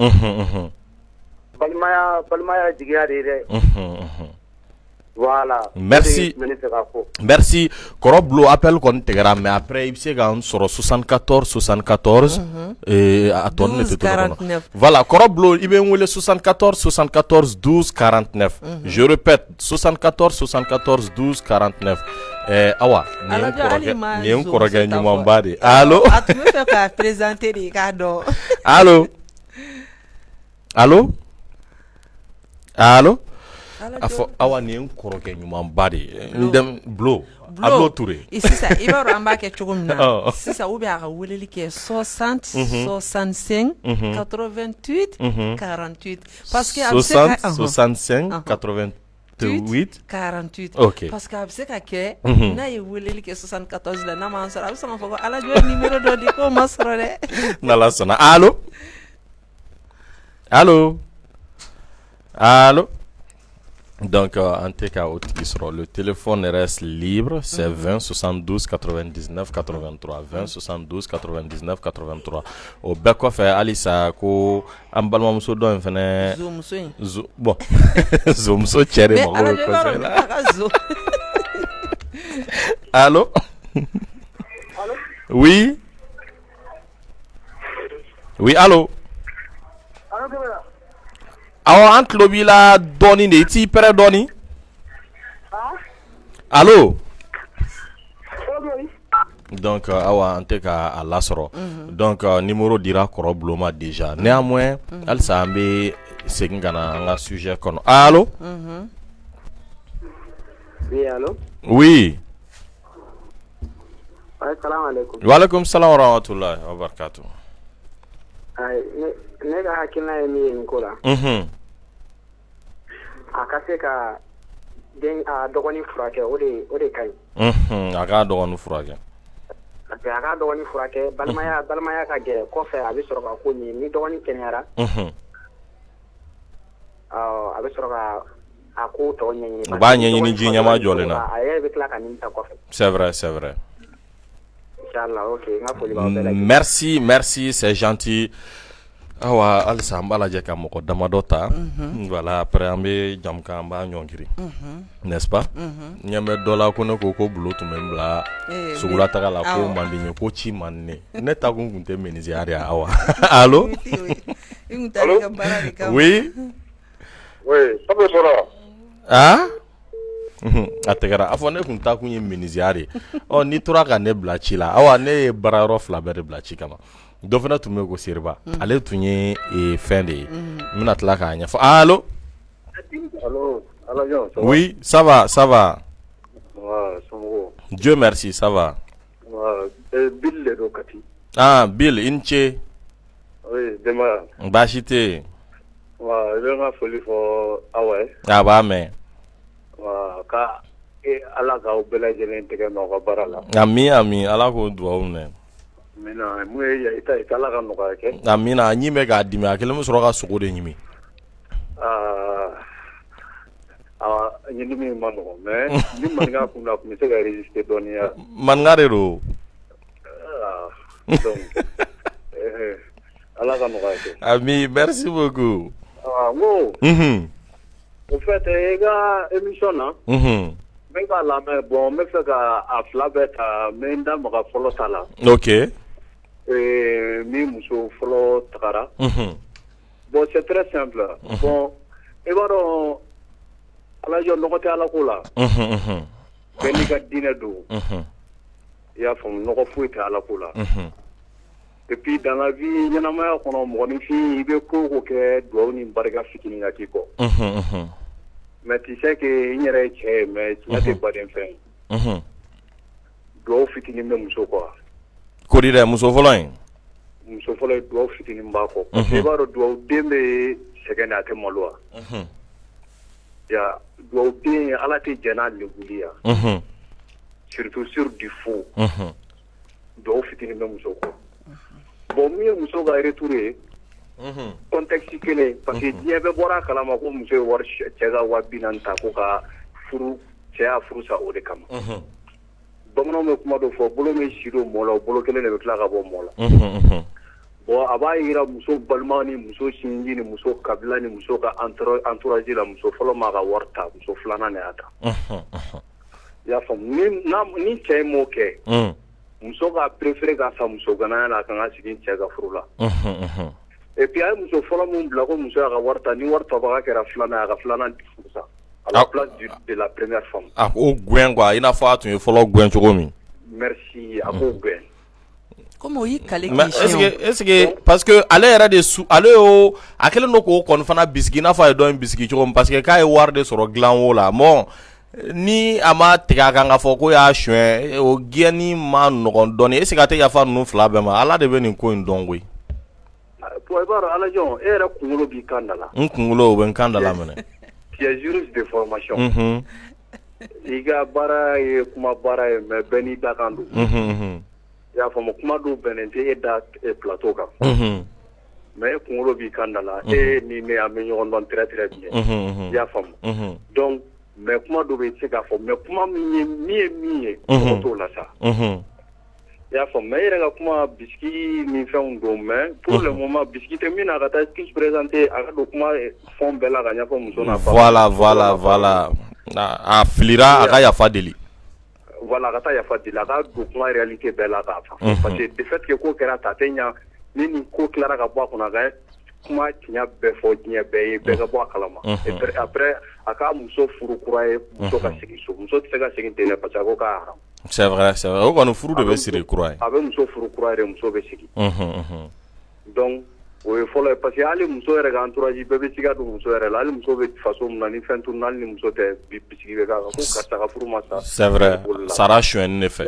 Balimaya, balimaya jigiya de ye dɛ. Voilà. Merci. Merci. Kɔrɔ Bulo, appel kɔni tigɛra, mais après i bɛ se k'an sɔrɔ 74 74, a tɔ ne tɛ to kɔnɔ. Voilà, Kɔrɔ Bulo, i bɛ n wele 74 74 12 49. Je répète, 74 74 12 49. Awa, nin ye n kɔrɔkɛ, nin ye n kɔrɔkɛ ɲumanba de ye. Allo. A tun bɛ fɛ ka présenter de, i k'a dɔn. Allo. Allo. Allo. A fɔ Awa, nin ye n kɔrɔkɛ ɲumanba de ye. N den Bulo, Ablo Ture. Sisan i b'a dɔn an b'a kɛ cogo min na sisan, ou bien a ka weleli kɛ 60 65 88 48, parce que a bɛ se ka 60 65 88 48. Ok. Parce que a bɛ se ka kɛ, n'a ye weleli kɛ 74 la, n'a m'an sɔrɔ, a bɛ sɔn k'a fɔ ko Alajɔ ye numéro dɔ di k'o ma sɔrɔ dɛ. N'Ala sɔnna. Allo. Allo. Allo. Donc an tɛ ka o tigi sɔrɔ. Le téléphone reste libre, c'est 20 72 99 83, 20 72 99 83. O bɛɛ kɔfɛ, halisa ko an balimamuso dɔ in fɛnɛ, Zomuso in. Bon, zomuso cɛ de mago bɛ conseil la. Allo. Oui. Oui, allo. Awɔ, an tulo b'i la dɔɔni de, i t'i pɛrɛn dɔɔni. Allo. Donc Awa, an tɛ ka a lasɔrɔ. Donc numéro dira Kɔrɔ Bulo ma déjà. Néanmoins, halisa an bɛ segin ka na an ka sujet kɔnɔ. Allo. Oui, allo. Oui. Salam aleykum. Walekum salam wa rahmatullahi wa barakatuh. Ne ka hakilina ye min ye nin ko la, a ka se ka den a dɔgɔnin furakɛ, o de ka ɲi. A k'a dɔgɔnin furakɛ. Parce que a k'a dɔgɔnin furakɛ, balimaya, balimaya ka gɛlɛn kɔfɛ, a bɛ sɔrɔ ka ko ɲɛ ni dɔgɔnin kɛnɛyara, a bɛ sɔrɔ ka a ko tɔ ɲɛɲini. U b'a ɲɛɲini ji ɲɛma jɔlen na. A yɛrɛ bɛ tila ka nimisa kɔfɛ. C'est vrai, c'est vrai. Inchallah, ok, n ka foli b'aw bɛɛ lajɛlen. Merci, merci, c'est gentil. Awa, halisa an b'a lajɛ ka mɔgɔ damadɔ ta. Voilà, après an bɛ jamukan, an b'a ɲɔngiri, n'est-ce pas? Ɲɛ bɛ dɔ la ko ne ko ko Bulo tun bɛ n bila sugula taga la, ko man di n ye, ko ci man di ne. Ne ta kun tɛ menuisier de ye Awa. Allo. I kun taara i ka baara de kama. Oui. Oui, Pape bɔra. Aa a tɛgɛra a fɔ ne tun ta kun ye menuisier de ye ɔ n'i tora ka ne bila ci la awa ne ye baara yɔrɔ fila bɛɛ de bila ci kama dɔ fana tun bɛ yen ko Seriba ale tun ye fɛn de ye n bɛna tila k'a ɲɛfɔ allo oui ça va ça va Dieu merci ça va Bill de don Kati ah Bill i ni ce oui denbaya baasi tɛ yen i bɛ n ka foli fɔ Awa ye a b'a mɛn ka Ala k'aw bɛɛ lajɛlen tɛgɛ mɛn aw ka baara la ami ami Ala k'o dugawu minɛ amina mun ye i ta ye Ala ka nɔgɔya kɛ amina a ɲin bɛ k'a dimi a kɛlen bɛ sɔrɔ ka sogo de ɲimi aa ɲindimi ma nɔgɔn mais ni maninka kun don a tun bɛ se ka résister dɔɔnin ya maninka de don donc Ala ka nɔgɔya kɛ ami merci beaucoup n ko unhun au fait i ka émission na unhun n bɛ k'a lamɛn bon n bɛ fɛ ka a fila bɛɛ ta n bɛ n da maga fɔlɔ ta la ok min muso fɔlɔ tagara unhun bon c'est très simple bon i b'a dɔn Alajɔ nɔgɔ tɛ Ala ko la unhun unhun bɛɛ n'i ka diinɛ don unhun i y'a faamu nɔgɔ foyi tɛ Ala ko la unhun et puis dans la vie ɲɛnamaya kɔnɔ mɔgɔninfin i bɛ ko o ko kɛ dugawu ni barika fitinin ka k'i kɔ unhun unhun mais tu sais que n yɛrɛ ye cɛ ye mais tiɲɛ tɛ baden fɛn ye unhun dugawu fitinin bɛ muso kɔ ko di dɛ muso fɔlɔ in muso fɔlɔ ye dugawu fitinin b'a kɔ parce que i b'a dɔn dugawu den bɛ sɛgɛn de a tɛ malo wa unhun ya dugawu den Ala tɛ jɛn n'a lebuli ya unhun surtout sur du faux unhun dugawu fitinin bɛ muso kɔ bon min ye muso ka retour ye unhun contexte kelen parce que diɲɛ bɛɛ bɔra a kalama ko muso ye wari cɛ ka 40 000 ta ko ka furu cɛ y'a furu sa o de kama unhun bamananw bɛ kuma dɔ fɔ bolo min si don mɔ la o bolo kelen de bɛ tila ka bɔ mɔ la unhun unhun bon a b'a yira muso balima ni muso sinji ni muso kabila ni muso ka entourage la muso fɔlɔ m'a ka wari ta muso filanan de y'a ta unhun unhun i y'a faamu ni cɛ m'o kɛ muso ka préféré ka sa muso ganaya la a kan ka sigi cɛ ka furu la unhun unhun et puis a ye muso fɔlɔ min bila ko muso y'a ka wari ta ni wari tabaga kɛra filanan ye a ka filanan furu sa à la place de la première femme a k'o gɛn quoi i n'a fɔ a tun ye fɔlɔ gɛn cogo min merci a k'o gɛn comme o y'i kale mais est-ce que parce que ale yɛrɛ de su ale y'o a kɛlen don k'o kɔni fana bisigi i n'a fɔ a ye dɔ in bisigi cogo min parce que k'a ye wari de sɔrɔ dilan wo la bon ni a ma tigɛ a kan k'a fɔ ko y'a suɲɛ o gɛnni ma nɔgɔn dɔɔni est-ce que a tɛ yafa ninnu fila bɛɛ ma Ala de bɛ nin ko in dɔn koyi bon i b'a dɔn Alajɔn e yɛrɛ kunkolo b'i kan da la n kunkolo o bɛ n kan da la minɛ tu es juriste de formation unhun i ka baara ye kuma baara ye mais bɛɛ n'i dakan don unhun unhun i y'a faamu kuma dɔw bɛnnen tɛ e da plateau kan unhun mais e kunkolo b'i kan da la e ni ne an bɛ ɲɔgɔn dɔn très très bien unhun i y'a faamu unhun donc mais kuma dɔw bɛ yen i tɛ se k'a fɔ mais kuma min ye min ye min ye mɔgɔ t'o la sa unhun i y'a faamu mais e yɛrɛ ka kuma bisiki ni fɛnw don mais pour le moment bisiki tɛ min na a ka taa excuse présenter a ka don kuma fond bɛɛ la ka ɲɛfɔ muso n'a fa voilà voilà voilà a filira a ka yafa deli voilà a ka taa yafa deli a ka don kuma réalité bɛɛ la k'a fa parce que de fait que ko kɛra ta a tɛ ɲa ni nin ko tilara ka bɔ a kɔnɔ a ka kuma tiɲɛ bɛɛ fɔ diɲɛ bɛɛ ye bɛɛ ka bɔ a kalama et après a ka muso furu kura ye muso ka segin so muso tɛ se ka segin ten dɛ parce que a ko k'a haram c'est vrai c'est vrai o kɔni furu de bɛ siri kura ye a bɛ muso furu kura yɛrɛ muso bɛ segin unhun unhun donc o ye fɔlɔ ye parce que hali muso yɛrɛ ka entourage bɛɛ bɛ siga don muso yɛrɛ la hali muso bɛ faso min na ni fɛn tununa hali ni muso tɛ bisigi bɛ k'a kan ko karisa ka furu ma sa c'est vrai sara sonyɛni de fɛ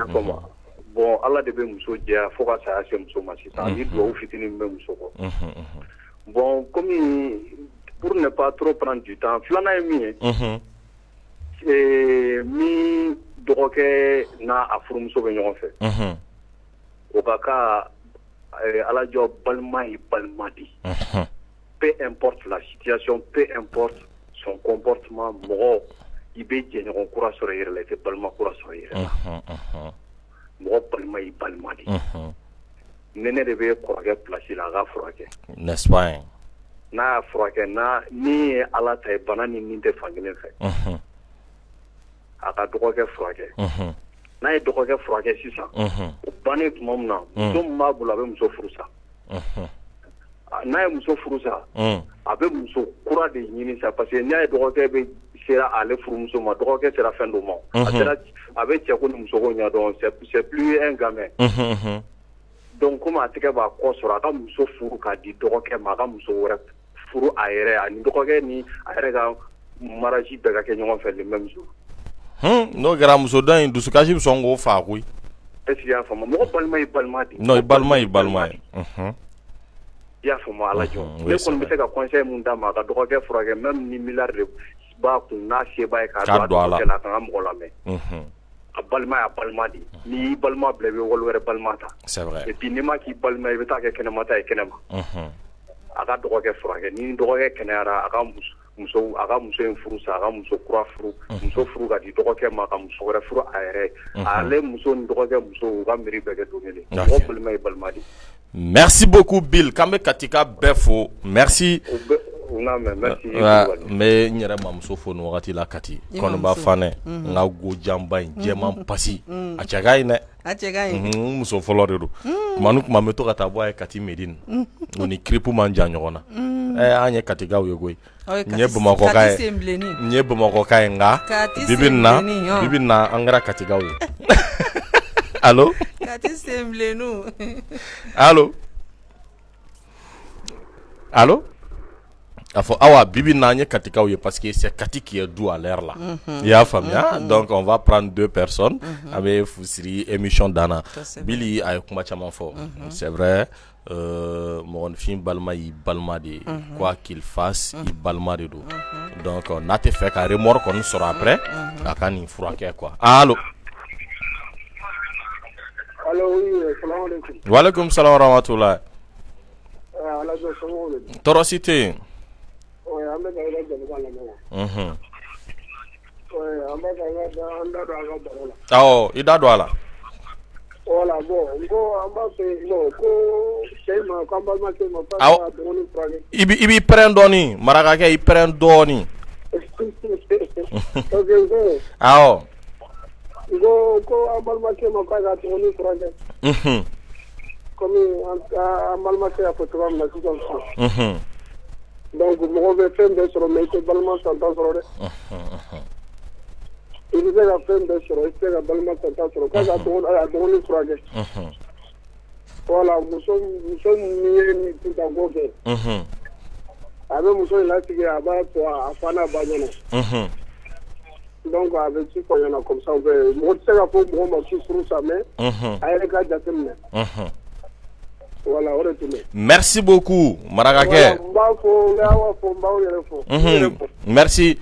bon Ala de bɛ muso jɛya fo ka saya se muso ma sisan ni dugawu fitinin bɛ muso kɔ bon comme pour ne pas trop prendre du temps filanan ye min ye min dɔgɔkɛ n'a a furumuso bɛ ɲɔgɔn fɛ o ka cas Alajɔ balima ye balima de ye peu importe la situation peu importe son comportement mɔgɔ i bɛ jɛɲɔgɔn kura sɔrɔ i yɛrɛ la i tɛ balima kura sɔrɔ i yɛrɛ la mɔgɔ balima y'i balima de ye ni ne de bɛ kɔrɔkɛ place la a ka furakɛ n'est-ce pas n'a y'a furakɛ n'a min ye Ala ta ye bana ni min tɛ fankelen fɛ a ka dɔgɔkɛ furakɛ n'a ye dɔgɔkɛ furakɛ sisan o bannen tuma min na muso min b'a bolo a bɛ muso furu sa n'a ye muso furu sa a bɛ muso kura de ɲini sa parce que n'a ye dɔgɔkɛ bɛ sera ale furumuso ma, dɔgɔkɛ sera fɛn dɔ ma, a sera, a bɛ cɛko ni musoko ɲɛdɔn, c'est plus un gamin. Donc komi a tɛgɛ b'a kɔ sɔrɔ, a ka muso furu k'a di dɔgɔkɛ ma, a ka muso wɛrɛ furu a yɛrɛ, ani dɔgɔkɛ ni a yɛrɛ ka mariage bɛɛ ka kɛ ɲɔgɔn fɛ le même jour. N'o kɛra, muso dɔ in dusukasi bɛ sɔn k'o faa koyi. Est ce que i y'a faamu? Mɔgɔ balima ye balima de ye. Non, i balima y'i balima ye. I y'a faamu, ala jɔ. Ne kɔni bɛ se ka conseil mun d'a ma, a ka dɔgɔkɛ furakɛ, même ni milliard de b'a kun, n'a se b'a ye, k'a don a dɔgɔkɛ la, a kan ka mɔgɔ lamɛn. A balima y'a balima de ye. N'i y'i balima bila, i bɛ wali wɛrɛ balima ta. C'est vrai. Et puis n'i ma k'i balima, i bɛ taa kɛ kɛnɛmata ye kɛnɛma. A ka dɔgɔkɛ furakɛ. Ni dɔgɔkɛ kɛnɛyara, a ka muso, a ka muso in furu sa, a ka muso kura furu, muso furu ka di dɔgɔkɛ ma, ka muso wɛrɛ furu a yɛrɛ ye. Ale muso ni dɔgɔkɛ muso, u ka miiri bɛɛ kɛ don kelen. Mɔgɔ balima ye balima de ye. Merci beaucoup Bill, k'an bɛ Katika bɛɛ fo, merci. U n'a mɛn, merci. N bɛ n yɛrɛ mamuso fo nin wagati la Kati Kɔniba Fanɛ, n ka gojanba in jɛman pasi, a cɛ ka ɲi dɛ. A cɛ ka ɲi. N muso fɔlɔ de don. Tuma ni tuma n bɛ to ka taa bɔ a ye Kati Medine, o ni kiripu man jan ɲɔgɔn na. Ɛ, an ye Katikaw ye koyi. N ye Bamakɔka ye, n ye Bamakɔka ye, nka bibi in na, bibi in na, an kɛra Katikaw ye. Allo? Kati senbilenninw. Allo, allo? A fɔ awa, bibi in na an ye Katikaw ye parce que c'est Kati qui est doux à l'heure là. I y'a faamuya? Donc on va prendre deux personnes, an bɛ fu siri émission dan na. Bili a ye kuma caman fɔ, c'est vrai, mɔgɔninfin balima y'i balima de ye, quoi qu'il fasse, i balima de don. Donc n'a tɛ fɛ ka remords kɔni sɔrɔ après, a ka nin furakɛ quoi. Allo? Allo, oui, salam alaikum. Waaleykum salam wa rahmatulah. Alhaji, somɔgɔw bɛ di? Tɔɔrɔ si tɛ yen. Oui, an bɛ ka i ka jamukan lamɛn. Oui, an b'a fɛ an da don an ka baro la. Awɔ, i da don a la. Voilà, bon, n ko an b'a fɛ, bon, ko cɛ in ma, k'an balimakɛ ma k'a ka dɔgɔnin furakɛ. I b'i pɛrɛn dɔɔni, marakakɛ, i pɛrɛn dɔɔni. Ok, n ko. Awɔ. N ko ko an balimakɛ ma k'a ka dɔgɔnin furakɛ. Komi an balimakɛ y'a fɔ cogoya min na sisan sisan. Donc mɔgɔ bɛ fɛn bɛɛ sɔrɔ, mais i tɛ balima santa sɔrɔ dɛ. I bɛ se ka fɛn bɛɛ sɔrɔ, i tɛ se ka balima santa sɔrɔ. K'a ka dɔgɔnin furakɛ. Voilà, muso muso min ye nin kuntanko kɛ. A bɛ muso in lasigi, a b'a fɔ a fa n'a ba ɲɛna. Donc a bɛ ci fɔ ɲɛna comme ça mɔgɔ tɛ se ka fɔ mɔgɔ ma k'i furu sa, mais a yɛrɛ ka jateminɛ. Voilà, o de tun bɛ. Merci beaucoup marakakɛ. N b'a fɔ, n bɛ aw fo, n b'aw yɛrɛ fo. Merci.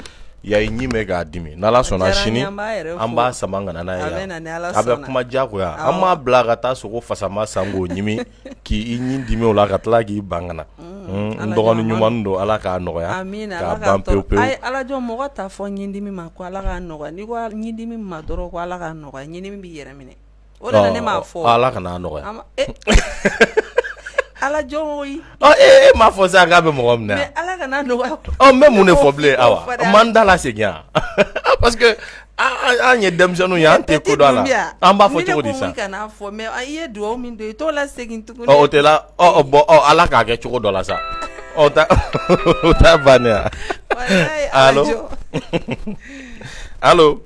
Yayi ɲi bɛ k'a dimi, n'Ala sɔnna sini an b'a sama ka na n'a ye yan, a bɛ kuma diyagoya, an m'a bila ka taa sogo fasama san k'o ɲimi k'i ɲin dimi o la, ka tila k'i ban ka na. N dɔgɔnin ɲuman don, Ala k'a nɔgɔya k'a ban pewu pewu. Ayi, Alajɔ, mɔgɔ t'a fɔ ɲindimi ma ko Ala k'a nɔgɔya. N'i ko ɲindimi ma dɔrɔn ko Ala k'a nɔgɔya, ɲindimi b'i yɛrɛ minɛ. O de la ne m'a fɔ. Ala kana nɔgɔya. Alajɔ. Ɔ, e m'a fɔ sisan k'a bɛ mɔgɔ minɛ. Mais Ala kana nɔgɔya. Ɔ, n bɛ mun de fɔ bilen? Awa, n m'an da lasegin yan, parce que an ye denmisɛnninw ye, an tɛ ko dɔn a la, an b'a fɔ cogo di sisan? Ne ko kana fɔ, mais i ye dugawu min don, i t'o lasegin tuguni. Ɔ, o tɛ la. Ɔ bon, ɔ, Ala k'a kɛ cogo dɔ la sa. Ɔ, o t'a bannen ya? Allo, allo,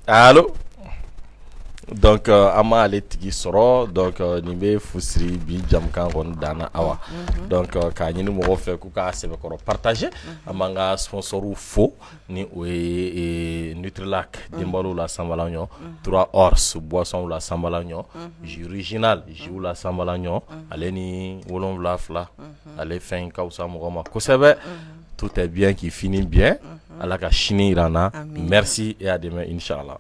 allo? Donc an m'ale tigi sɔrɔ. Donc nin bɛ fu siri bi jamukan kɔni dan na. Awa, donc k'a ɲini mɔgɔw fɛ k'u k'a sɛbɛkɔrɔ partager. An b'an ka sponsors fo, ni o ye Nutrilac denbalow la sanbala ɲɔ, 3 Ors boissons la sanbala ɲɔ, jus original jus la sanbala ɲɔ, ale ni 72, ale fɛn ka fisa mɔgɔ ma kosɛbɛ. Tout est bien qui finit bien. Ala ka sini jira an na. Merci et à demain inchallah.